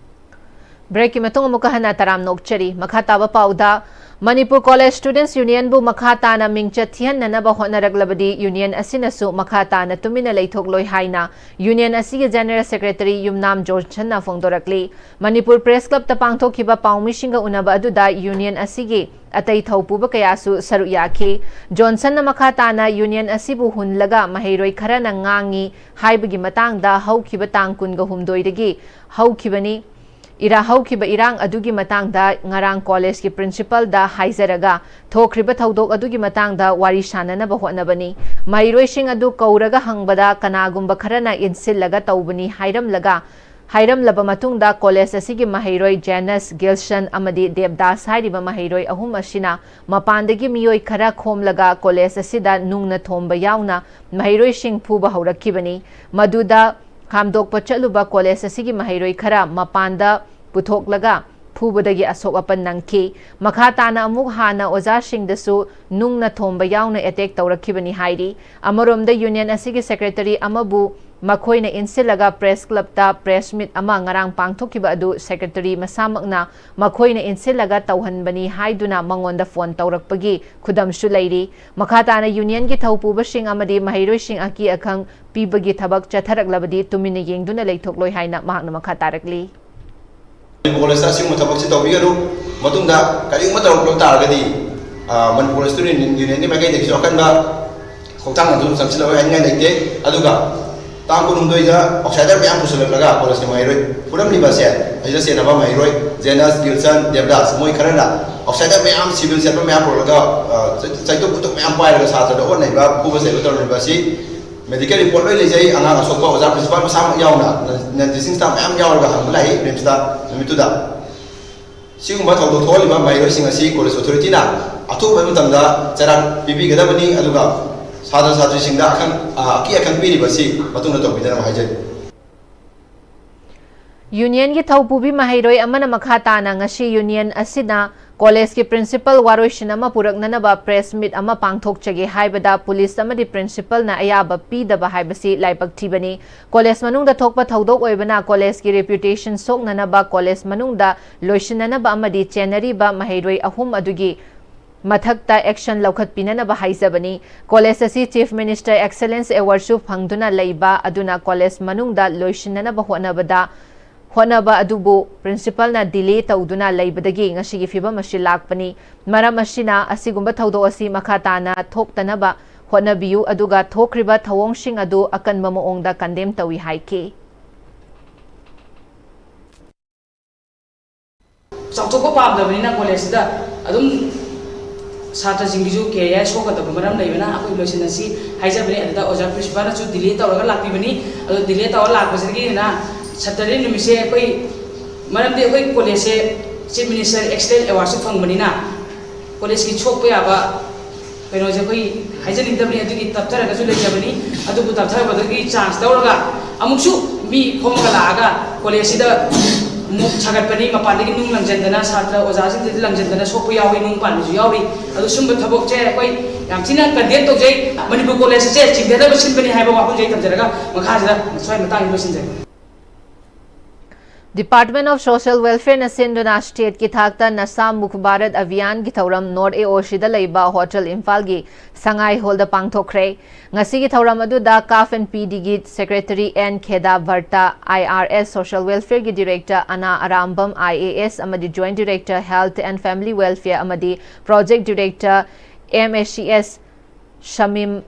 Break ꯀꯤ ꯃꯇꯨꯡ ꯑꯃꯨꯛꯀ ꯍꯟꯅ ꯇꯔꯥꯝꯅ ꯑꯣꯛꯆꯔꯤ꯫ ꯃꯈꯥ ꯇꯥꯕ ꯄꯥꯎꯗ, ꯃꯅꯤꯄꯨꯔ College Students Union ꯕꯨ ꯃꯈꯥ ꯇꯥꯅ ꯃꯤꯡꯆꯠ ꯊꯤꯍꯟꯅꯅꯕ ꯍꯣꯠꯅꯔꯛꯂꯕꯗꯤ union ꯑꯁꯤꯅꯁꯨ ꯃꯈꯥ ꯇꯥꯅ ꯇꯨꯃꯤꯟꯅ ꯂꯩꯊꯣꯛꯂꯣꯏ ꯍꯥꯏꯅ union ꯑꯁꯤꯒꯤ General Secretary ꯌꯨꯝꯅꯥꯝ ꯖꯣꯟꯁꯟꯅ ꯐꯣꯡꯗꯣꯔꯛꯂꯤ꯫ ꯃꯅꯤꯄꯨꯔ Press Club ꯇ ꯄꯥꯡꯊꯣꯛꯈꯤꯕ ꯄꯥꯎꯃꯤꯁꯤꯡꯒ ꯎꯅꯕ ꯑꯗꯨꯗ union ꯑꯁꯤꯒꯤ ꯑꯇꯩ ꯊꯧꯄꯨꯕ ꯀꯌꯥꯁꯨ ꯁꯔꯨꯛ ꯌꯥꯈꯤ꯫ ꯖꯣꯟꯁꯟꯅ ꯃꯈꯥ ꯇꯥꯅ union ꯑꯁꯤꯕꯨ ꯍꯨꯜꯂꯒ ꯃꯍꯩꯔꯣꯏ ꯈꯔꯅ ꯉꯥꯡꯉꯤ ꯍꯥꯏꯕꯒꯤ ꯃꯇꯥꯡꯗ ꯍꯧꯈꯤꯕ ꯇꯥꯡ ꯀꯨꯟꯒ ꯍꯨꯝꯗꯣꯏꯗꯒꯤ ꯍꯧꯈꯤꯕꯅꯤ꯫ ꯏꯔꯥ-, ꯍꯧꯈꯤꯕ ꯏꯔꯥꯡ ꯑꯗꯨꯒꯤ ꯃꯇꯥꯡꯗ ꯉꯔꯥꯡ college ꯀꯤ principal ꯗ ꯍꯥꯏꯖꯔꯒ ꯊꯣꯛꯈ꯭ꯔꯤꯕ ꯊꯧꯗꯣꯛ ꯑꯗꯨꯒꯤ ꯃꯇꯥꯡꯗ ꯋꯥꯔꯤ ꯁꯥꯅꯅꯕ ꯍꯣꯠꯅꯕꯅꯤ꯫ ꯃꯍꯩꯔꯣꯏꯁꯤꯡ ꯑꯗꯨ ꯀꯧꯔꯒ ꯍꯪꯕꯗ ꯀꯅꯥꯒꯨꯝꯕ ꯈꯔꯅ ꯏꯟꯁꯤꯜꯂꯒ ꯇꯧꯕꯅꯤ ꯍꯥꯏꯔꯝꯂꯒ ꯍꯥꯏꯔꯝꯂꯕ ꯃꯇꯨꯡꯗ ꯀꯣꯂꯦꯖ ꯑꯁꯤꯒꯤ ꯃꯍꯩꯔꯣꯏ ꯖꯦꯅꯁ, ꯒꯤꯜꯁꯟ ꯑꯃꯗꯤ ꯗꯦꯕꯗꯥꯁ ꯍꯥꯏꯔꯤꯕ ꯃꯍꯩꯔꯣꯏ ꯑꯍꯨꯝ ꯑꯁꯤꯅ ꯃꯄꯥꯟꯗꯒꯤ ꯃꯤꯑꯣꯏ ꯈꯔ ꯈꯣꯝꯂꯒ ꯀꯣꯂꯦꯖ ꯑꯁꯤꯗ ꯅꯨꯡꯅ ꯊꯣꯝꯕ ꯌꯥꯎꯅ ꯃꯍꯩꯔꯣꯏꯁꯤꯡ ꯐꯨꯕ ꯍꯧꯔꯛꯈꯤꯕꯅꯤ꯫ ꯃꯗꯨꯗ ꯈꯥꯝꯗꯣꯛꯄ ꯆꯠꯂꯨꯕ ꯀꯣꯂꯦꯖ ꯑꯁꯤꯒꯤ ꯃꯍꯩꯔꯣꯏ ꯈꯔ ꯃꯄꯥꯟꯗ ꯄꯨꯊꯣꯛꯂꯒ ꯐꯨꯕꯗꯒꯤ ꯑꯁꯣꯛ ꯑꯄꯟ ꯅꯪꯈꯤ꯫ ꯃꯈꯥ ꯇꯥꯅ ꯑꯃꯨꯛ ꯍꯥꯟꯅ ꯑꯣꯖꯥꯁꯤꯡꯗꯁꯨ ꯅꯨꯡꯅ ꯊꯣꯝꯕ ꯌꯥꯎꯅ ꯑꯦꯇꯦꯛ ꯇꯧꯔꯛꯈꯤꯕꯅꯤ ꯍꯥꯏꯔꯤ꯫ ꯑꯃꯔꯣꯝꯗ ꯌꯨꯅꯤꯌꯟ ꯑꯁꯤꯒꯤ ꯁꯦꯀ꯭ꯔꯦꯇꯔꯤ ꯑꯃꯕꯨ ꯃꯈꯣꯏꯅ ꯏꯟꯁꯤꯜꯂꯒ ꯄ꯭ꯔꯦꯁ ꯀ꯭ꯂꯕꯇ ꯄ꯭ꯔꯦꯁ ꯃꯤꯠ ꯑꯃ ꯉꯔꯥꯡ ꯄꯥꯡꯊꯣꯛꯈꯤꯕ ꯑꯗꯨ ꯁꯦꯀ꯭ꯔꯦꯇꯔꯤ ꯃꯁꯥꯃꯛꯅ ꯃꯈꯣꯏꯅ ꯏꯟꯁꯤꯜꯂꯒ ꯇꯧꯍꯟꯕꯅꯤ ꯍꯥꯏꯗꯨꯅ ꯃꯉꯣꯟꯗ ꯐꯣꯟ ꯇꯧꯔꯛꯄꯒꯤ ꯈꯨꯗꯝꯁꯨ ꯂꯩꯔꯤ꯫ ꯃꯈꯥ ꯇꯥꯅ ꯌꯨꯅꯤꯌꯟꯒꯤ ꯊꯧꯄꯨꯕꯁꯤꯡ ꯑꯃꯗꯤ ꯃꯍꯩꯔꯣꯏꯁꯤꯡ ꯑꯀꯤ ꯑꯈꯪ ꯄꯤꯕꯒꯤ ꯊꯕꯛ ꯆꯠꯊꯔꯛꯂꯕꯗꯤ ꯇꯨꯃꯤꯟꯅ ꯌꯦꯡꯗꯨꯅ ꯂꯩꯊꯣꯛꯂꯣꯏ ꯍꯥꯏꯅ ꯃꯍꯥꯛꯅ ꯃꯈꯥ ꯇꯥꯔꯛꯂꯤ꯫ ꯀꯣꯂꯦꯖꯇ ꯑꯁꯤꯒꯨꯝꯕ ꯊꯕꯛꯁꯤ ꯇꯧꯕꯤꯒꯅꯨ꯫ ꯃꯇꯨꯡꯗ ꯀꯔꯤꯒꯨꯝꯕ ꯇꯧꯔꯛꯄ ꯇꯥꯔꯒꯗꯤ, ꯑ, ꯃꯅꯤꯄꯨꯔ ꯁ꯭ꯇꯨꯗꯦꯟꯠ ꯌꯨꯅꯤꯌꯟꯒꯤ ꯃꯥꯏꯀꯩꯗꯒꯤꯁꯨ ꯑꯀꯟꯕ ꯈꯣꯡꯊꯥꯡ ꯑꯗꯨꯝ ꯆꯪꯁꯤꯜꯂꯛꯑꯣꯏ ꯍꯥꯏꯅꯤꯡꯉꯥꯏ ꯂꯩꯇꯦ꯫ ꯑꯗꯨꯒ ꯇꯥꯡ ꯀꯨꯟꯍꯨꯝꯗꯣꯏꯗ ꯑꯥꯎꯠꯁꯥꯏꯗꯔ ꯃꯌꯥꯝ ꯄꯨꯁꯤꯜꯂꯛꯂꯒ ꯀꯣꯂꯦꯖꯀꯤ ꯃꯍꯩꯔꯣꯏ ꯐꯨꯔꯝꯂꯤꯕ ꯑꯁꯦ, ꯑꯁꯤꯗ ꯆꯦꯟꯅꯕ ꯃꯍꯩꯔꯣꯏ ꯖꯦꯅꯁ, ꯒꯤꯜꯁꯟ, ꯗꯦꯕꯗꯥꯁ, ꯃꯣꯏ ꯈꯔꯅ ꯑꯥꯎꯠꯁꯥꯏꯗꯔ ꯃꯌꯥꯝ, ꯁꯤꯚꯤꯜ ꯆꯦꯠꯄ ꯃꯌꯥꯝ ꯄꯨꯔꯛꯂꯒ, ꯑ, ꯆꯩ-, ꯆꯩꯇꯨꯞ ꯈꯨꯇꯨꯞ ꯃꯌꯥꯝ ꯄꯥꯏꯔꯒ ꯁꯥꯇ꯭ꯔꯗ ꯑꯣꯠ ꯅꯩꯕ, ꯐꯨꯕ ꯆꯩꯕ ꯇꯧꯔꯝꯂꯤꯕ ꯑꯁꯤ ꯃꯦꯗꯤꯀꯦꯜ ꯔꯤꯄꯣꯔꯠ ꯂꯣꯏ ꯂꯩꯖꯩ꯫ ꯑꯉꯥꯡ ꯑꯁꯣꯛꯄ ꯑꯣꯖꯥ ꯄ꯭ꯔꯤꯟꯁꯤꯄꯥꯜ ꯃꯁꯥꯃꯛ ꯌꯥꯎꯅ ꯅꯟ, ꯅꯟ ꯇꯤꯆꯤꯡ ꯁ꯭ꯇꯥꯐ ꯃꯌꯥꯝ ꯌꯥꯎꯔꯒ ꯍꯪꯕ ꯂꯥꯛꯏ ꯔꯤꯝꯁꯇ ꯅꯨꯃꯤꯠꯇꯨꯗ꯫ ꯁꯤꯒꯨꯝꯕ ꯊꯧꯗꯣꯛ ꯊꯣꯛꯍꯜꯂꯤꯕ ꯃꯍꯩꯔꯣꯏꯁꯤꯡ ꯑꯁꯤ ꯀꯣꯂꯦꯖ ꯑꯣꯊꯣꯔꯤꯇꯤꯅ ꯑꯊꯨꯕ ꯃꯇꯝꯗ ꯆꯩꯔꯥꯛ ꯄꯤꯕꯤꯒꯗꯕꯅꯤ, ꯑꯗꯨꯒ ꯁꯥꯇ꯭ꯔ ꯁꯥꯇ꯭ꯔꯤꯁꯤꯡꯗ ꯑꯈꯪ-, ꯑ, ꯑꯀꯤ ꯑꯈꯪ ꯄꯤꯔꯤꯕ ꯑꯁꯤ ꯃꯇꯨꯡꯗ ꯇꯧꯕꯤꯗꯅꯕ ꯍꯥꯏꯖꯔꯤ꯫ ꯌꯨꯅꯤꯌꯟꯒꯤ ꯊꯧꯄꯨꯕꯤ ꯃꯍꯩꯔꯣꯏ ꯑꯃꯅ ꯃꯈꯥ ꯇꯥꯅ ꯉꯁꯤ ꯌꯨꯅꯤꯌꯟ ꯑꯁꯤꯅ ꯀꯣꯂꯦꯖꯀꯤ ꯄ꯭ꯔꯤꯟꯁꯤꯄꯜ ꯋꯥꯔꯣꯏꯁꯤꯟ ꯑꯃ ꯄꯨꯔꯛꯅꯅꯕ ꯄ꯭ꯔꯦꯁ ꯃꯤꯠ ꯑꯃ ꯄꯥꯡꯊꯣꯛꯆꯒꯦ ꯍꯥꯏꯕꯗ ꯄꯨꯂꯤꯁ ꯑꯃꯗꯤ ꯄ꯭ꯔꯤꯟꯁꯤꯄꯜꯅ ꯑꯌꯥꯕ ꯄꯤꯗꯕ ꯍꯥꯏꯕꯁꯤ ꯂꯥꯏꯕꯛ ꯊꯤꯕꯅꯤ꯫ ꯀꯣꯂꯦꯖ ꯃꯅꯨꯡꯗ ꯊꯣꯛꯄ ꯊꯧꯗꯣꯛ ꯑꯣꯏꯕꯅ ꯀꯣꯂꯦꯖꯀꯤ ꯔꯦꯄ꯭ꯌꯨꯇꯦꯁꯟ ꯁꯣꯛꯅꯅꯕ ꯀꯣꯂꯦꯖ ꯃꯅꯨꯡꯗ ꯂꯣꯏꯁꯤꯟꯅꯅꯕ ꯑꯃꯗꯤ ꯆꯦꯟꯅꯔꯤꯕ ꯃꯍꯩꯔꯣꯏ ꯑꯍꯨꯝ ꯑꯗꯨꯒꯤ ꯃꯊꯛꯇ ꯑꯦꯛꯁꯟ ꯂꯧꯈꯠꯄꯤꯅꯅꯕ ꯍꯥꯏꯖꯕꯅꯤ꯫ ꯀꯣꯂꯦꯖ ꯑꯁꯤ ꯆꯤꯐ ꯃꯤꯅꯤꯁꯇꯔ ꯑꯦꯛꯁꯦꯂꯦꯟꯁ ꯑꯦꯋꯥꯔꯗꯁꯨ ꯐꯪꯗꯨꯅ ꯂꯩꯕ ꯑꯗꯨꯅ ꯀꯣꯂꯦꯖ ꯃꯅꯨꯡꯗ ꯂꯣꯏꯁꯤꯟꯅꯅꯕ ꯍꯣꯠꯅꯕꯗ, ꯍꯣꯠꯅꯕ ꯑꯗꯨꯕꯨ ꯄ꯭ꯔꯤꯟꯁꯤꯄꯜꯅ ꯗꯤꯂꯦ ꯇꯧꯗꯨꯅ ꯂꯩꯕꯗꯒꯤ ꯉꯁꯤꯒꯤ ꯐꯤꯚꯝ ꯑꯁꯤ ꯂꯥꯛꯄꯅꯤ꯫ ꯃꯔꯝ ꯑꯁꯤꯅ ꯑꯁꯤꯒꯨꯝꯕ ꯊꯧꯗꯣꯛ ꯑꯁꯤ ꯃꯈꯥ ꯇꯥꯅ ꯊꯣꯛꯇꯅꯕ ꯍꯣꯠꯅꯕꯤꯌꯨ, ꯑꯗꯨꯒ ꯊꯣꯛꯈ꯭ꯔꯤꯕ ꯊꯧꯑꯣꯡꯁꯤꯡ ꯑꯗꯨ ꯑꯀꯟꯕ ꯃꯑꯣꯡꯗ ꯀꯟꯗꯦꯝ ꯇꯧꯏ ꯍꯥꯏꯈꯤ꯫ ꯆꯥꯎꯊꯣꯛꯄ ꯄꯥꯝꯗꯕꯅꯤꯅ ꯀꯣꯂꯦꯖꯁꯤꯗ ꯑꯗꯨꯝ ꯁꯥꯇ꯭ꯔꯁꯤꯡꯒꯤꯁꯨ ꯀꯦꯔꯤꯌꯔ ꯁꯣꯛꯀꯗꯕ ꯃꯔꯝ ꯂꯩꯕꯅ ꯑꯩꯈꯣꯏ ꯂꯣꯏꯁꯤꯟꯅꯁꯤ ꯍꯥꯏꯖꯕꯅꯤ꯫ ꯑꯗꯨꯗ ꯑꯣꯖꯥ ꯄ꯭ꯔꯤꯟꯁꯤꯄꯥꯜꯅꯁꯨ ꯗꯤꯂꯦ ꯇꯧꯔꯒ ꯂꯥꯛꯄꯤꯕꯅꯤ꯫ ꯑꯗꯣ ꯗꯤꯂꯦ ꯇꯧꯔ ꯂꯥꯛꯄꯁꯤꯗꯒꯤ ꯍꯦꯟꯅ ꯁꯇꯔꯗꯦ ꯅꯨꯃꯤꯠꯁꯦ ꯑꯩꯈꯣꯏ, ꯃꯔꯝꯗꯤ ꯑꯩꯈꯣꯏ ꯀꯣꯂꯦꯖꯁꯦ ꯆꯤꯐ ꯃꯤꯅꯤꯁꯇꯔ ꯑꯦꯛꯁꯂꯦꯟ ꯑꯦꯋꯥꯔꯗꯁꯨ ꯐꯪꯕꯅꯤꯅ, ꯀꯣꯂꯦꯖꯀꯤ ꯁꯣꯛꯄ ꯌꯥꯕ ꯀꯩꯅꯣꯁꯦ ꯑꯩꯈꯣꯏ ꯍꯥꯏꯖꯅꯤꯡꯗꯕꯅꯤ꯫ ꯑꯗꯨꯒꯤ ꯇꯞꯊꯔꯒꯁꯨ ꯂꯩꯖꯕꯅꯤ꯫ ꯑꯗꯨꯕꯨ ꯇꯞꯊꯔꯛꯄꯗꯨꯒꯤ ꯆꯥꯟꯁ ꯂꯧꯔꯒ ꯑꯃꯨꯛꯁꯨ ꯃꯤ ꯈꯣꯝꯃꯒ ꯂꯥꯛꯑꯒ ꯀꯣꯂꯦꯖꯁꯤꯗ ꯑꯃꯨꯛ ꯁꯥꯒꯠꯄꯅꯤ꯫ ꯃꯄꯥꯟꯗꯒꯤ ꯅꯨꯡ ꯂꯪꯁꯤꯟꯗꯅ, ꯁꯥꯇ꯭ꯔ ꯑꯣꯖꯥꯁꯤꯡꯗꯁꯨ ꯂꯪꯁꯤꯟꯗꯅ ꯁꯣꯛꯄ ꯌꯥꯎꯏ, ꯅꯨꯡ ꯄꯥꯟꯕꯁꯨ ꯌꯥꯎꯔꯤ꯫ ꯑꯗꯨ ꯁꯨꯝꯕ ꯊꯕꯛꯁꯦ ꯑꯩꯈꯣꯏ ꯌꯥꯝ ꯊꯤꯅ ꯀꯟꯗꯦꯝ ꯇꯧꯖꯩ꯫ ꯃꯅꯤꯄꯨꯔ ꯀꯣꯂꯦꯖ ꯑꯁꯦ ꯆꯤꯡꯊꯅꯕ ꯁꯤꯟꯕꯅꯤ ꯍꯥꯏꯕ ꯋꯥꯐꯝꯁꯦ ꯑꯩ ꯊꯝꯖꯔꯒ, ꯃꯈꯥꯁꯤꯗ ꯁ꯭ꯋꯥꯏ ꯃꯇꯥꯡꯁꯤꯗ ꯂꯣꯏꯁꯤꯟꯖꯒꯦ꯫ Department of Social Welfare ꯅ ꯁꯤꯟꯗꯨꯅ ꯁ꯭ꯇꯦꯠꯀꯤ ꯊꯥꯛꯇ ꯅꯁꯥ ꯃꯨꯛ ꯚꯥꯔꯠ ꯑꯚꯤꯌꯥꯟꯒꯤ ꯊꯧꯔꯝ ꯅꯣꯔꯠ ꯑꯦ ꯑꯣ ꯁꯤꯗ ꯂꯩꯕ ꯍꯣꯇꯦꯜ ꯏꯝꯐꯥꯜꯒꯤ ꯁꯉꯥꯏ ꯍꯣꯜꯗ ꯄꯥꯡꯊꯣꯛꯈ꯭ꯔꯦ꯫ ꯉꯁꯤꯒꯤ ꯊꯧꯔꯝ ꯑꯗꯨꯗ CAF and PDꯒꯤ secretary N Kheda Bharat, IRS Social Welfareꯒꯤ ꯗꯤꯔꯦꯛꯇꯔ ꯑꯅꯥ ꯑꯔꯥꯝꯕꯝ, IAS ꯑꯃꯗꯤ Joint Director Health and Family Welfare ꯑꯃꯗꯤ Project Director MACS ꯁꯃꯤꯝ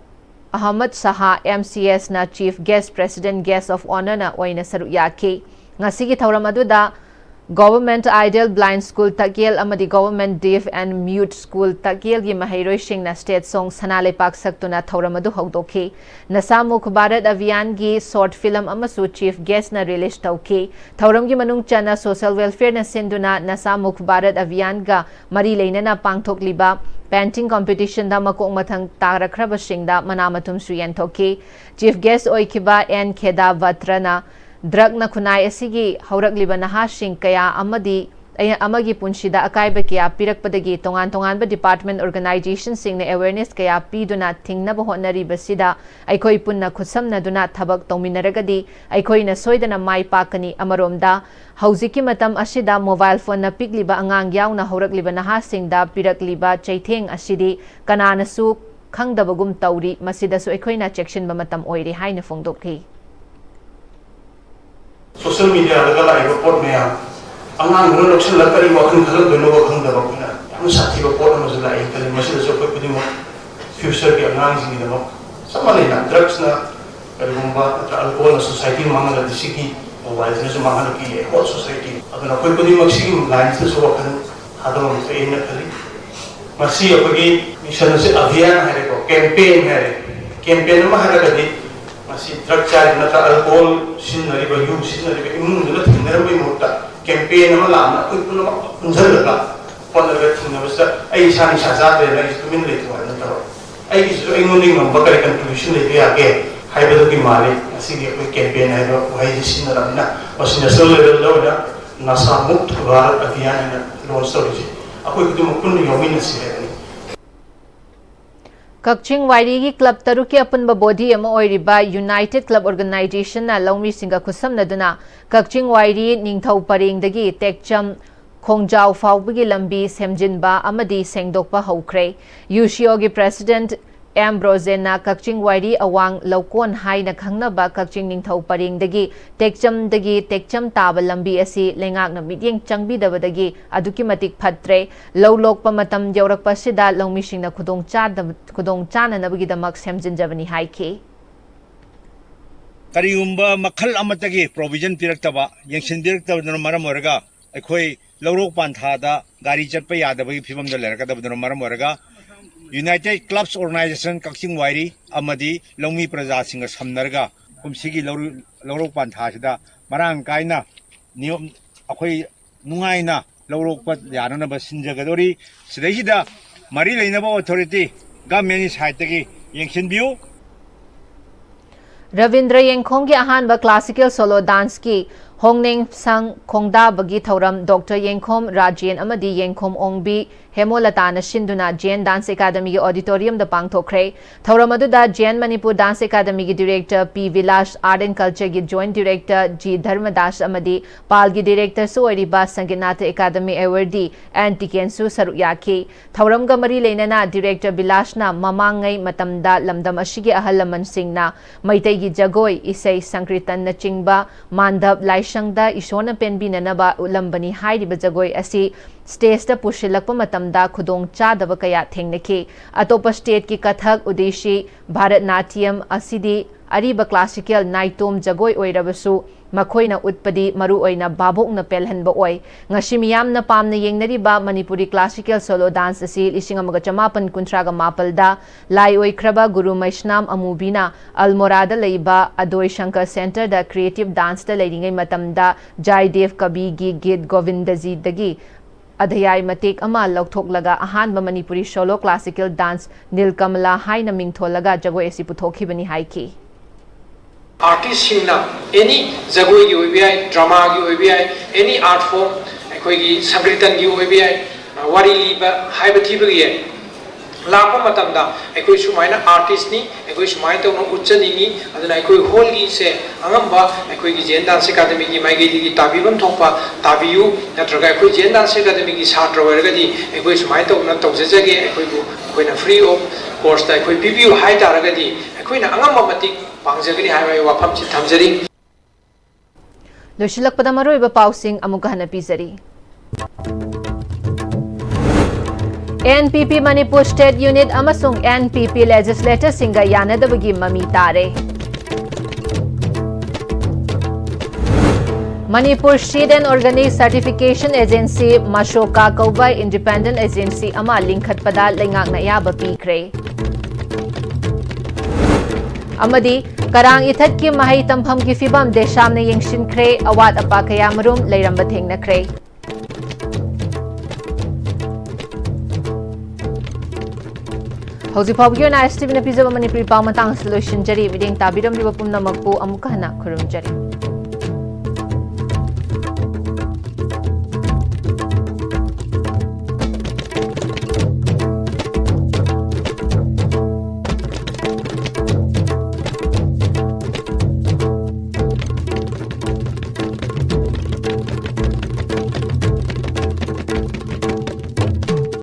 Ahmad Shah, MCSꯅ Chief Guest, President Guest of Honourꯅ ꯑꯣꯏꯅ ꯁꯔꯨꯛ ꯌꯥꯈꯤ꯫ ꯉꯁꯤꯒꯤ ꯊꯧꯔꯝ ꯑꯗꯨꯗ Government Ideal Blind School ꯇꯛꯌꯦꯜ ꯑꯃꯗꯤ Government Deaf and Mute School ꯇꯛꯌꯦꯜꯒꯤ ꯃꯍꯩꯔꯣꯏꯁꯤꯡꯅ state song ꯁꯅꯥ ꯂꯩꯄꯥꯛ ꯁꯛꯇꯨꯅ ꯊꯧꯔꯝ ꯑꯗꯨ ꯍꯧꯗꯣꯛꯈꯤ꯫ ꯅꯁꯥ ꯃꯨꯛ ꯚꯥꯔꯠ ꯑꯚꯤꯌꯥꯟꯒꯤ short film ꯑꯃꯁꯨ Chief Guestꯅ release ꯇꯧꯈꯤ꯫ ꯊꯧꯔꯝꯒꯤ ꯃꯅꯨꯡ ꯆꯟꯅ Social Welfareꯅ ꯁꯤꯟꯗꯨꯅ ꯅꯁꯥ ꯃꯨꯛ ꯚꯥꯔꯠ ꯑꯚꯤꯌꯥꯟꯒ ꯃꯔꯤ ꯂꯩꯅꯅ ꯄꯥꯡꯊꯣꯛꯂꯤꯕ painting competitionꯗ ꯃꯀꯣꯛ ꯃꯊꯪ ꯇꯥꯔꯛꯈ꯭ꯔꯕꯁꯤꯡꯗ ꯃꯅꯥ ꯃꯊꯨꯝꯁꯨ ꯌꯦꯟꯊꯣꯛꯈꯤ꯫ Chief Guest ꯑꯣꯏꯈꯤꯕ ꯑꯦꯟ ꯈꯦꯗꯥ ꯚꯠꯇ꯭ꯔꯅ drugꯅ ꯈꯨꯟꯅꯥꯏ ꯑꯁꯤꯒꯤ ꯍꯧꯔꯛꯂꯤꯕ ꯅꯍꯥꯁꯤꯡ ꯀꯌꯥ ꯑꯃꯗꯤ ꯑꯃꯒꯤ ꯄꯨꯟꯁꯤꯗ ꯑꯀꯥꯏꯕ ꯀꯌꯥ ꯄꯤꯔꯛꯄꯗꯒꯤ ꯇꯣꯉꯥꯟ ꯇꯣꯉꯥꯟꯕ department organizationꯁꯤꯡꯅ awareness ꯀꯌꯥ ꯄꯤꯗꯨꯅ ꯊꯤꯡꯅꯕ ꯍꯣꯠꯅꯔꯤꯕꯁꯤꯗ ꯑꯩꯈꯣꯏ ꯄꯨꯟꯅ ꯈꯨꯠꯁꯝꯅꯗꯨꯅ ꯊꯕꯛ ꯇꯧꯃꯤꯟꯅꯔꯒꯗꯤ ꯑꯩꯈꯣꯏꯅ ꯁꯣꯏꯗꯅ ꯃꯥꯏ ꯄꯥꯛꯀꯅꯤ꯫ ꯑꯃꯔꯣꯝꯗ ꯍꯧꯖꯤꯛꯀꯤ ꯃꯇꯝ ꯑꯁꯤꯗ mobile phoneꯅ ꯄꯤꯛꯂꯤꯕ ꯑꯉꯥꯡ ꯌꯥꯎꯅ ꯍꯧꯔꯛꯂꯤꯕ ꯅꯍꯥꯁꯤꯡꯗ ꯄꯤꯔꯛꯂꯤꯕ ꯆꯩꯊꯦꯡ ꯑꯁꯤꯗꯤ ꯀꯅꯥꯅꯁꯨ ꯈꯪꯗꯕꯒꯨꯝ ꯇꯧꯔꯤ꯫ ꯃꯁꯤꯗꯁꯨ ꯑꯩꯈꯣꯏꯅ ꯆꯦꯛꯁꯤꯟꯕ ꯃꯇꯝ ꯑꯣꯏꯔꯦ ꯍꯥꯏꯅ ꯐꯣꯡꯗꯣꯛꯈꯤ꯫ Social mediaꯗꯒ ꯂꯥꯛꯏꯕ ꯄꯣꯠ ꯃꯌꯥꯝ, ꯑꯉꯥꯡꯗꯨꯅ ꯂꯧꯁꯤꯜꯂꯒ ꯀꯔꯤ ꯋꯥꯈꯜ ꯈꯜꯂꯝꯗꯣꯏꯅꯣ ꯈꯪꯗꯕ ꯑꯩꯈꯣꯏꯅ ꯌꯥꯝꯅ ꯁꯥꯊꯤꯕ ꯄꯣꯠ ꯑꯃꯁꯨ ꯂꯥꯛꯑꯦ ꯈꯜꯂꯤ꯫ ꯃꯁꯤꯗꯁꯨ ꯑꯩꯈꯣꯏ ꯈꯨꯗꯤꯡꯃꯛ futureꯒꯤ ꯑꯉꯥꯡꯁꯤꯡꯒꯤꯗꯃꯛ ꯆꯞ ꯃꯥꯟꯅꯩꯅ, drugsꯅ ꯀꯔꯤꯒꯨꯝꯕ ꯅꯠꯇ꯭ꯔꯒ alcoholꯅ society ꯃꯥꯡꯍꯜꯂꯗꯤ ꯁꯤꯒꯤ mobileꯁꯤꯅꯁꯨ ꯃꯥꯡꯍꯜꯂꯛꯈꯤꯌꯦ whole society꯫ ꯑꯗꯨꯅ ꯑꯩꯈꯣꯏ ꯈꯨꯗꯤꯡꯃꯛ ꯁꯤꯒꯤ lineꯁꯤꯗꯁꯨ ꯋꯥꯈꯜ ꯊꯥꯗꯕ ꯑꯃ ꯊꯣꯛꯑꯦꯅ ꯈꯜꯂꯤ꯫ ꯃꯁꯤ ꯑꯩꯈꯣꯏꯒꯤ mission ꯑꯁꯤ ꯑꯚꯤꯌꯥꯟ ꯍꯥꯏꯔꯦꯀꯣ, campaign ꯍꯥꯏꯔꯦ꯫ Campaign ꯑꯃ ꯍꯥꯏꯔꯒꯗꯤ ꯃꯁꯤ ꯗ꯭ꯔꯒ ꯆꯥꯔꯤꯕ ꯅꯠꯇ꯭ꯔꯒ ꯑꯜꯀꯣꯍꯣꯜ ꯁꯤꯖꯤꯟꯅꯔꯤꯕ, ꯌꯨ ꯁꯤꯖꯤꯟꯅꯔꯤꯕ ꯏꯃꯨꯡꯗꯨꯅ ꯊꯦꯡꯅꯔꯝꯕꯒꯤ ꯃꯍꯨꯠꯇ ꯀꯦꯝꯄꯦꯟ ꯑꯃ ꯂꯥꯛꯅ ꯑꯩꯈꯣꯏ ꯄꯨꯝꯅꯃꯛ ꯄꯨꯟꯁꯤꯜꯂꯒ ꯍꯣꯠꯅꯕ ꯊꯦꯡꯅꯕꯁꯤꯗ ꯑꯩ ꯏꯁꯥ ꯅꯤꯁꯥ ꯆꯥꯗ꯭ꯔꯦꯅ ꯑꯩꯁꯨ ꯇꯨꯃꯤꯟ ꯂꯩꯊꯣꯛ ꯍꯥꯏꯕ ꯅꯠꯇꯕ, ꯑꯩꯒꯤꯁꯨ ꯑꯩꯉꯣꯟꯗꯒꯤ ꯉꯝꯕ ꯀꯔꯤ ꯀꯟꯇ꯭ꯔꯤꯕ꯭ꯌꯨꯁꯟ ꯂꯩꯕ ꯌꯥꯒꯦ ꯍꯥꯏꯕꯗꯨꯒꯤ ꯃꯥꯜꯂꯤ ꯉꯁꯤꯒꯤ ꯑꯩꯈꯣꯏ ꯀꯦꯝꯄꯦꯟ ꯍꯥꯏꯕ ꯋꯥꯍꯩꯁꯤ ꯁꯤꯖꯤꯟꯅꯔꯕꯅꯤꯅ, ꯃꯁꯤ ꯅꯦꯁꯅꯦꯜ ꯂꯦꯚꯦꯜꯗ ꯑꯣꯏꯅ ꯅꯁꯥ ꯃꯨꯛꯇ ꯚꯥꯔꯠ ꯑꯚꯤꯌꯥꯟ ꯍꯥꯏꯅ ꯂꯣꯟꯁ ꯇꯧꯔꯤꯁꯦ꯫ ꯑꯩꯈꯣꯏ ꯈꯨꯗꯤꯡꯃꯛ ꯄꯨꯟꯅ ꯌꯥꯎꯃꯤꯟꯅꯁꯤ ꯍꯥꯏꯕꯅꯤ꯫ ꯀꯛꯆꯤꯡ ꯋꯥꯏꯔꯤꯒꯤ ꯀ꯭ꯂꯕ ꯇꯔꯨꯛꯀꯤ ꯑꯄꯨꯟꯕ ꯕꯣꯗꯤ ꯑꯃ ꯑꯣꯏꯔꯤꯕ ꯌꯨꯅꯥꯏꯇꯦꯗ ꯀ꯭ꯂꯕ ꯑꯣꯔꯒꯅꯥꯏꯖꯦꯁꯟꯅ ꯂꯧꯃꯤꯁꯤꯡꯒ ꯈꯨꯠꯁꯝꯅꯗꯨꯅ ꯀꯛꯆꯤꯡ ꯋꯥꯏꯔꯤ ꯅꯤꯡꯊꯧ ꯄꯔꯦꯡꯗꯒꯤ ꯇꯦꯛꯆꯝ ꯈꯣꯡꯖꯥꯎ ꯐꯥꯎꯕꯒꯤ ꯂꯝꯕꯤ ꯁꯦꯝꯖꯤꯟꯕ ꯑꯃꯗꯤ ꯁꯦꯡꯗꯣꯛꯄ ꯍꯧꯈ꯭ꯔꯦ꯫ ꯌꯨ ꯁꯤ ꯑꯣꯒꯤ ꯄ꯭ꯔꯦꯁꯤꯗꯦꯟꯠ ꯑꯦꯝ ꯕ꯭ꯔꯣꯖꯦꯟꯅ ꯀꯛꯆꯤꯡ ꯋꯥꯏꯔꯤ ꯑꯋꯥꯡ ꯂꯧꯀꯣꯟ ꯍꯥꯏꯅ ꯈꯪꯅꯕ ꯀꯛꯆꯤꯡ ꯅꯤꯡꯊꯧ ꯄꯔꯦꯡꯗꯒꯤ ꯇꯦꯛꯆꯝꯗꯒꯤ ꯇꯦꯛꯆꯝ ꯇꯥꯕ ꯂꯝꯕꯤ ꯑꯁꯤ ꯂꯩꯉꯥꯛꯅ ꯃꯤꯠꯌꯦꯡ ꯆꯪꯕꯤꯗꯕꯗꯒꯤ ꯑꯗꯨꯛꯀꯤ ꯃꯇꯤꯛ ꯐꯠꯇ꯭ꯔꯦ꯫ ꯂꯧ ꯂꯣꯛꯄ ꯃꯇꯝ ꯌꯧꯔꯛꯄ ꯑꯁꯤꯗ ꯂꯧꯃꯤꯁꯤꯡꯅ ꯈꯨꯗꯣꯡ ꯆꯥꯗꯕ, ꯈꯨꯗꯣꯡ ꯆꯥꯅꯅꯕꯒꯤꯗꯃꯛ ꯁꯦꯝꯖꯤꯟꯖꯕꯅꯤ ꯍꯥꯏꯈꯤ꯫ ꯀꯔꯤꯒꯨꯝꯕ ꯃꯈꯜ ꯑꯃꯠꯇꯒꯤ ꯄ꯭ꯔꯣꯚꯤꯖꯟ ꯄꯤꯔꯛꯇꯕ, ꯌꯦꯡꯁꯤꯟꯕꯤꯔꯛꯇꯕꯗꯨꯅ ꯃꯔꯝ ꯑꯣꯏꯔꯒ ꯑꯩꯈꯣꯏ ꯂꯧꯔꯣꯛ ꯄꯥꯟꯊꯥꯗ ꯒꯥꯔꯤ ꯆꯠꯄ ꯌꯥꯗꯕꯒꯤ ꯐꯤꯕꯝꯗ ꯂꯩꯔꯛꯀꯗꯕꯗꯨꯅ ꯃꯔꯝ ꯑꯣꯏꯔꯒ ꯌꯨꯅꯥꯏꯇꯦꯗ ꯀ꯭ꯂꯕꯁ ꯑꯣꯔꯒꯅꯥꯏꯖꯦꯁꯟ ꯀꯛꯆꯤꯡ ꯋꯥꯏꯔꯤ ꯑꯃꯗꯤ ꯂꯧꯃꯤ ꯄ꯭ꯔꯖꯥꯁꯤꯡꯒ ꯁꯝꯅꯔꯒ ꯀꯨꯝꯁꯤꯒꯤ ꯂꯧꯔꯣꯛ ꯄꯥꯟꯊꯥꯁꯤꯗ ꯃꯔꯥꯡ ꯀꯥꯏꯅ ꯅꯤꯌꯣꯝ ꯑꯩꯈꯣꯏ ꯅꯨꯡꯉꯥꯏꯅ ꯂꯧꯔꯣꯛꯄ ꯌꯥꯅꯅꯕ ꯁꯤꯟꯖꯒꯗꯧꯔꯤ꯫ ꯁꯤꯗꯩꯁꯤꯗ ꯃꯔꯤ ꯂꯩꯅꯕ ꯑꯣꯊꯣꯔꯤꯇꯤ ꯒꯃꯦꯟꯒꯤ ꯁꯥꯏꯠꯇꯒꯤ ꯌꯦꯡꯁꯤꯟꯕꯤꯌꯨ꯫ ꯔꯕꯤꯟꯗ꯭ꯔ ꯌꯦꯡꯈꯣꯝꯒꯤ ꯑꯍꯥꯟꯕ ꯀ꯭ꯂꯥꯁꯤꯀꯦꯜ ꯁꯣꯂꯣ ꯗꯥꯟꯁꯀꯤ ꯍꯣꯡꯅꯦꯡꯁꯪ ꯈꯣꯡꯗꯥꯕꯒꯤ ꯊꯧꯔꯝ ꯗꯣꯛꯇꯔ ꯌꯦꯡꯈꯣꯝ ꯔꯥꯖꯦꯟ ꯑꯃꯗꯤ ꯌꯦꯡꯈꯣꯝ ꯑꯣꯡꯕꯤ ꯍꯦꯃꯣꯂꯇꯥꯅ ꯁꯤꯟꯗꯨꯅ ꯖꯦꯟ ꯗꯥꯟꯁ ꯑꯦꯀꯥꯗꯃꯤꯒꯤ ꯑꯣꯗꯤꯇꯣꯔꯤꯌꯝꯗ ꯄꯥꯡꯊꯣꯛꯈ꯭ꯔꯦ꯫ ꯊꯧꯔꯝ ꯑꯗꯨꯗ ꯖꯦꯟ ꯃꯅꯤꯄꯨꯔ ꯗꯥꯟꯁ ꯑꯦꯀꯥꯗꯃꯤꯒꯤ director P Bilas, art and ꯀꯜꯆꯔꯒꯤ ꯖꯣꯏꯟꯠ ꯗꯤꯔꯦꯛꯇꯔ ꯖꯤ ꯙꯔꯃꯗꯥꯁ ꯑꯃꯗꯤ ꯄꯥꯜꯒꯤ ꯗꯤꯔꯦꯛꯇꯔꯁꯨ ꯑꯣꯏꯔꯤꯕ ꯁꯪꯒꯤꯠꯅꯥꯊ ꯑꯦꯀꯥꯗꯃꯤ ꯑꯦꯋꯥꯔꯗꯤ ꯑꯦꯟ ꯇꯤꯀꯦꯟꯁꯨ ꯁꯔꯨꯛ ꯌꯥꯈꯤ꯫ ꯊꯧꯔꯝꯒ ꯃꯔꯤ ꯂꯩꯅꯅ ꯗꯤꯔꯦꯛꯇꯔ ꯚꯤꯂꯥꯁꯅ ꯃꯃꯥꯡꯉꯩ ꯃꯇꯝꯗ ꯂꯝꯗꯝ ꯑꯁꯤꯒꯤ ꯑꯍꯜ ꯂꯃꯟꯁꯤꯡꯅ ꯃꯩꯇꯩꯒꯤ ꯖꯒꯣꯏ, ꯏꯁꯩ, ꯁꯪꯀ꯭ꯔꯤꯇꯟꯅꯆꯤꯡꯕ ꯃꯥꯟꯗꯞ, ꯂꯥꯏꯁꯪꯗ ꯏꯁꯣꯔꯅ ꯄꯦꯟꯕꯤꯅꯅꯕ ꯎꯠꯂꯝꯕꯅꯤ ꯍꯥꯏꯔꯤꯕ ꯖꯒꯣꯏ ꯑꯁꯤ ꯁ꯭ꯇꯦꯖꯇ ꯄꯨꯁꯤꯜꯂꯛꯄ ꯃꯇꯝꯗ ꯈꯨꯗꯣꯡ ꯆꯥꯗꯕ ꯀꯌꯥ ꯊꯦꯡꯅꯈꯤ꯫ ꯑꯇꯣꯞꯄ ꯁ꯭ꯇꯦꯠꯀꯤ ꯀꯊꯛ, ꯎꯗꯤꯁꯤ, ꯚꯥꯔꯠꯅꯥꯇ꯭ꯌꯝ ꯑꯁꯤꯗꯤ ꯑꯔꯤꯕ classical ꯅꯥꯏꯇꯣꯝ ꯖꯒꯣꯏ ꯑꯣꯏꯔꯕꯁꯨ, ꯃꯈꯣꯏꯅ ꯎꯠꯄꯗꯤ ꯃꯔꯨꯑꯣꯏꯅ ꯚꯥꯕꯣꯛꯅ ꯄꯦꯜꯍꯟꯕ ꯑꯣꯏ꯫ ꯉꯁꯤ ꯃꯤꯌꯥꯝꯅ ꯄꯥꯝꯅ ꯌꯦꯡꯅꯔꯤꯕ ꯃꯅꯤꯄꯨꯔꯤ classical solo dance ꯑꯁꯤ ꯂꯤꯁꯤꯡ ꯑꯃꯒ ꯆꯃꯥꯄꯟ ꯀꯨꯟꯊ꯭ꯔꯥꯒ ꯃꯥꯄꯜꯗ ꯂꯥꯏ ꯑꯣꯏꯈ꯭ꯔꯕ ꯒꯨꯔꯨ ꯃꯩꯁꯅꯥꯝ ꯑꯃꯨꯕꯤꯅ ꯑꯜꯃꯣꯔꯥꯗ ꯂꯩꯕ ꯑꯗꯣꯏ ꯁꯪꯀꯔ centreꯗ creative danceꯇ ꯂꯩꯔꯤꯉꯩ ꯃꯇꯝꯗ ꯖꯥꯏꯗꯦꯕ ꯀꯕꯤꯒꯤ ꯒꯤꯠ ꯒꯣꯕꯤꯟꯗꯖꯤꯗꯒꯤ ꯑꯙꯌꯥꯏ ꯃꯇꯦꯛ ꯑꯃ ꯂꯧꯊꯣꯛꯂꯒ ꯑꯍꯥꯟꯕ ꯃꯅꯤꯄꯨꯔꯤ solo classical dance ꯅꯤꯜꯀꯃꯂꯥ ꯍꯥꯏꯅ ꯃꯤꯡꯊꯣꯜꯂꯒ ꯖꯒꯣꯏ ꯑꯁꯤ ꯄꯨꯊꯣꯛꯈꯤꯕꯅꯤ ꯍꯥꯏꯈꯤ꯫ Artistꯁꯤꯡꯅ any ꯖꯒꯣꯏꯒꯤ ꯑꯣꯏꯕ ꯌꯥꯏ, dramaꯒꯤ ꯑꯣꯏꯕ ꯌꯥꯏ, any art form, ꯑꯩꯈꯣꯏꯒꯤ ꯁꯪꯀ꯭ꯔꯤꯇꯟꯒꯤ ꯑꯣꯏꯕ ꯌꯥꯏ, ꯋꯥꯔꯤ ꯂꯤꯕ, ꯍꯥꯏꯕ ꯊꯤꯕꯒꯤ ꯌꯥꯏ, ꯂꯥꯛꯄ ꯃꯇꯝꯗ ꯑꯩꯈꯣꯏ ꯁꯨꯃꯥꯏꯅ artistꯅꯤ, ꯑꯩꯈꯣꯏ ꯁꯨꯃꯥꯏꯅ ꯇꯧꯅ ꯎꯠꯆꯅꯤꯡꯉꯤ, ꯑꯗꯨꯅ ꯑꯩꯈꯣꯏ hallꯒꯤꯁꯦ ꯑꯉꯝꯕ ꯑꯩꯈꯣꯏꯒꯤ Jain danceꯁꯦ academyꯒꯤ ꯃꯥꯏꯀꯩꯗꯒꯤ ꯇꯥꯕꯤꯐꯝ ꯊꯣꯛꯄ ꯇꯥꯕꯤꯌꯨ, ꯅꯠꯇ꯭ꯔꯒ ꯑꯩꯈꯣꯏ Jain danceꯁꯦ academyꯒꯤ ꯁꯥꯇ꯭ꯔ ꯑꯣꯏꯔꯒꯗꯤ ꯑꯩꯈꯣꯏ ꯁꯨꯃꯥꯏꯅ ꯇꯧꯅ ꯇꯧꯖꯖꯒꯦ, ꯑꯩꯈꯣꯏꯕꯨ ꯑꯩꯈꯣꯏꯅ free of cost ꯑꯩꯈꯣꯏ ꯄꯤꯕꯤꯌꯨ ꯍꯥꯏ ꯇꯥꯔꯒꯗꯤ ꯑꯩꯈꯣꯏꯅ ꯑꯉꯝꯕ ꯃꯇꯤꯛ ꯄꯥꯡꯖꯒꯅꯤ ꯍꯥꯏꯕ ꯑꯩ ꯋꯥꯐꯝꯁꯤ ꯊꯝꯖꯔꯤ꯫ ꯂꯣꯏꯁꯤꯜꯂꯛꯄꯗ ꯃꯔꯨꯑꯣꯏꯕ ꯄꯥꯎꯁꯤꯡ ꯑꯃꯨꯛꯀ ꯍꯟꯅ ꯄꯤꯖꯔꯤ꯫ NPP Manipur State Unit ꯑꯃꯁꯨꯡ NPP legislatorꯁꯤꯡꯒ ꯌꯥꯅꯗꯕꯒꯤ ꯃꯃꯤ ꯇꯥꯔꯦ꯫ Manipur Shade and Organic Certification Agency, ꯃꯁꯣꯀꯥ ꯀꯧꯕ independent agency ꯑꯃ ꯂꯤꯡꯈꯠꯄꯗ ꯂꯩꯉꯥꯛꯅ ꯑꯌꯥꯕ ꯄꯤꯈ꯭ꯔꯦ꯫ ꯑꯃꯗꯤ ꯀꯔꯥꯡ ꯏꯊꯠꯀꯤ ꯃꯍꯩ ꯇꯝꯐꯝꯒꯤ ꯐꯤꯕꯝ ꯗꯦꯁꯥꯝꯅ ꯌꯦꯡꯁꯤꯟꯈ꯭ꯔꯦ, ꯑꯋꯥꯠ ꯑꯄꯥ ꯀꯌꯥꯃꯔꯨꯝ ꯂꯩꯔꯝꯕ ꯊꯦꯡꯅꯈ꯭ꯔꯦ꯫ ꯍꯧꯖꯤꯛ ꯐꯥꯎꯕꯒꯤ ꯑꯣꯏꯅ ISTVꯅ ꯄꯤꯖꯕ ꯃꯅꯤꯄꯨꯔꯤ ꯄꯥꯎ ꯃꯇꯥꯡ ꯑꯁꯤꯗ ꯂꯣꯏꯁꯤꯟꯖꯔꯤ꯫ ꯃꯤꯠꯌꯦꯡ ꯇꯥꯕꯤꯔꯝꯂꯤꯕ ꯄꯨꯝꯅꯃꯛꯄꯨ ꯑꯃꯨꯛꯀ ꯍꯟꯅ ꯈꯨꯔꯨꯝꯖꯔꯤ꯫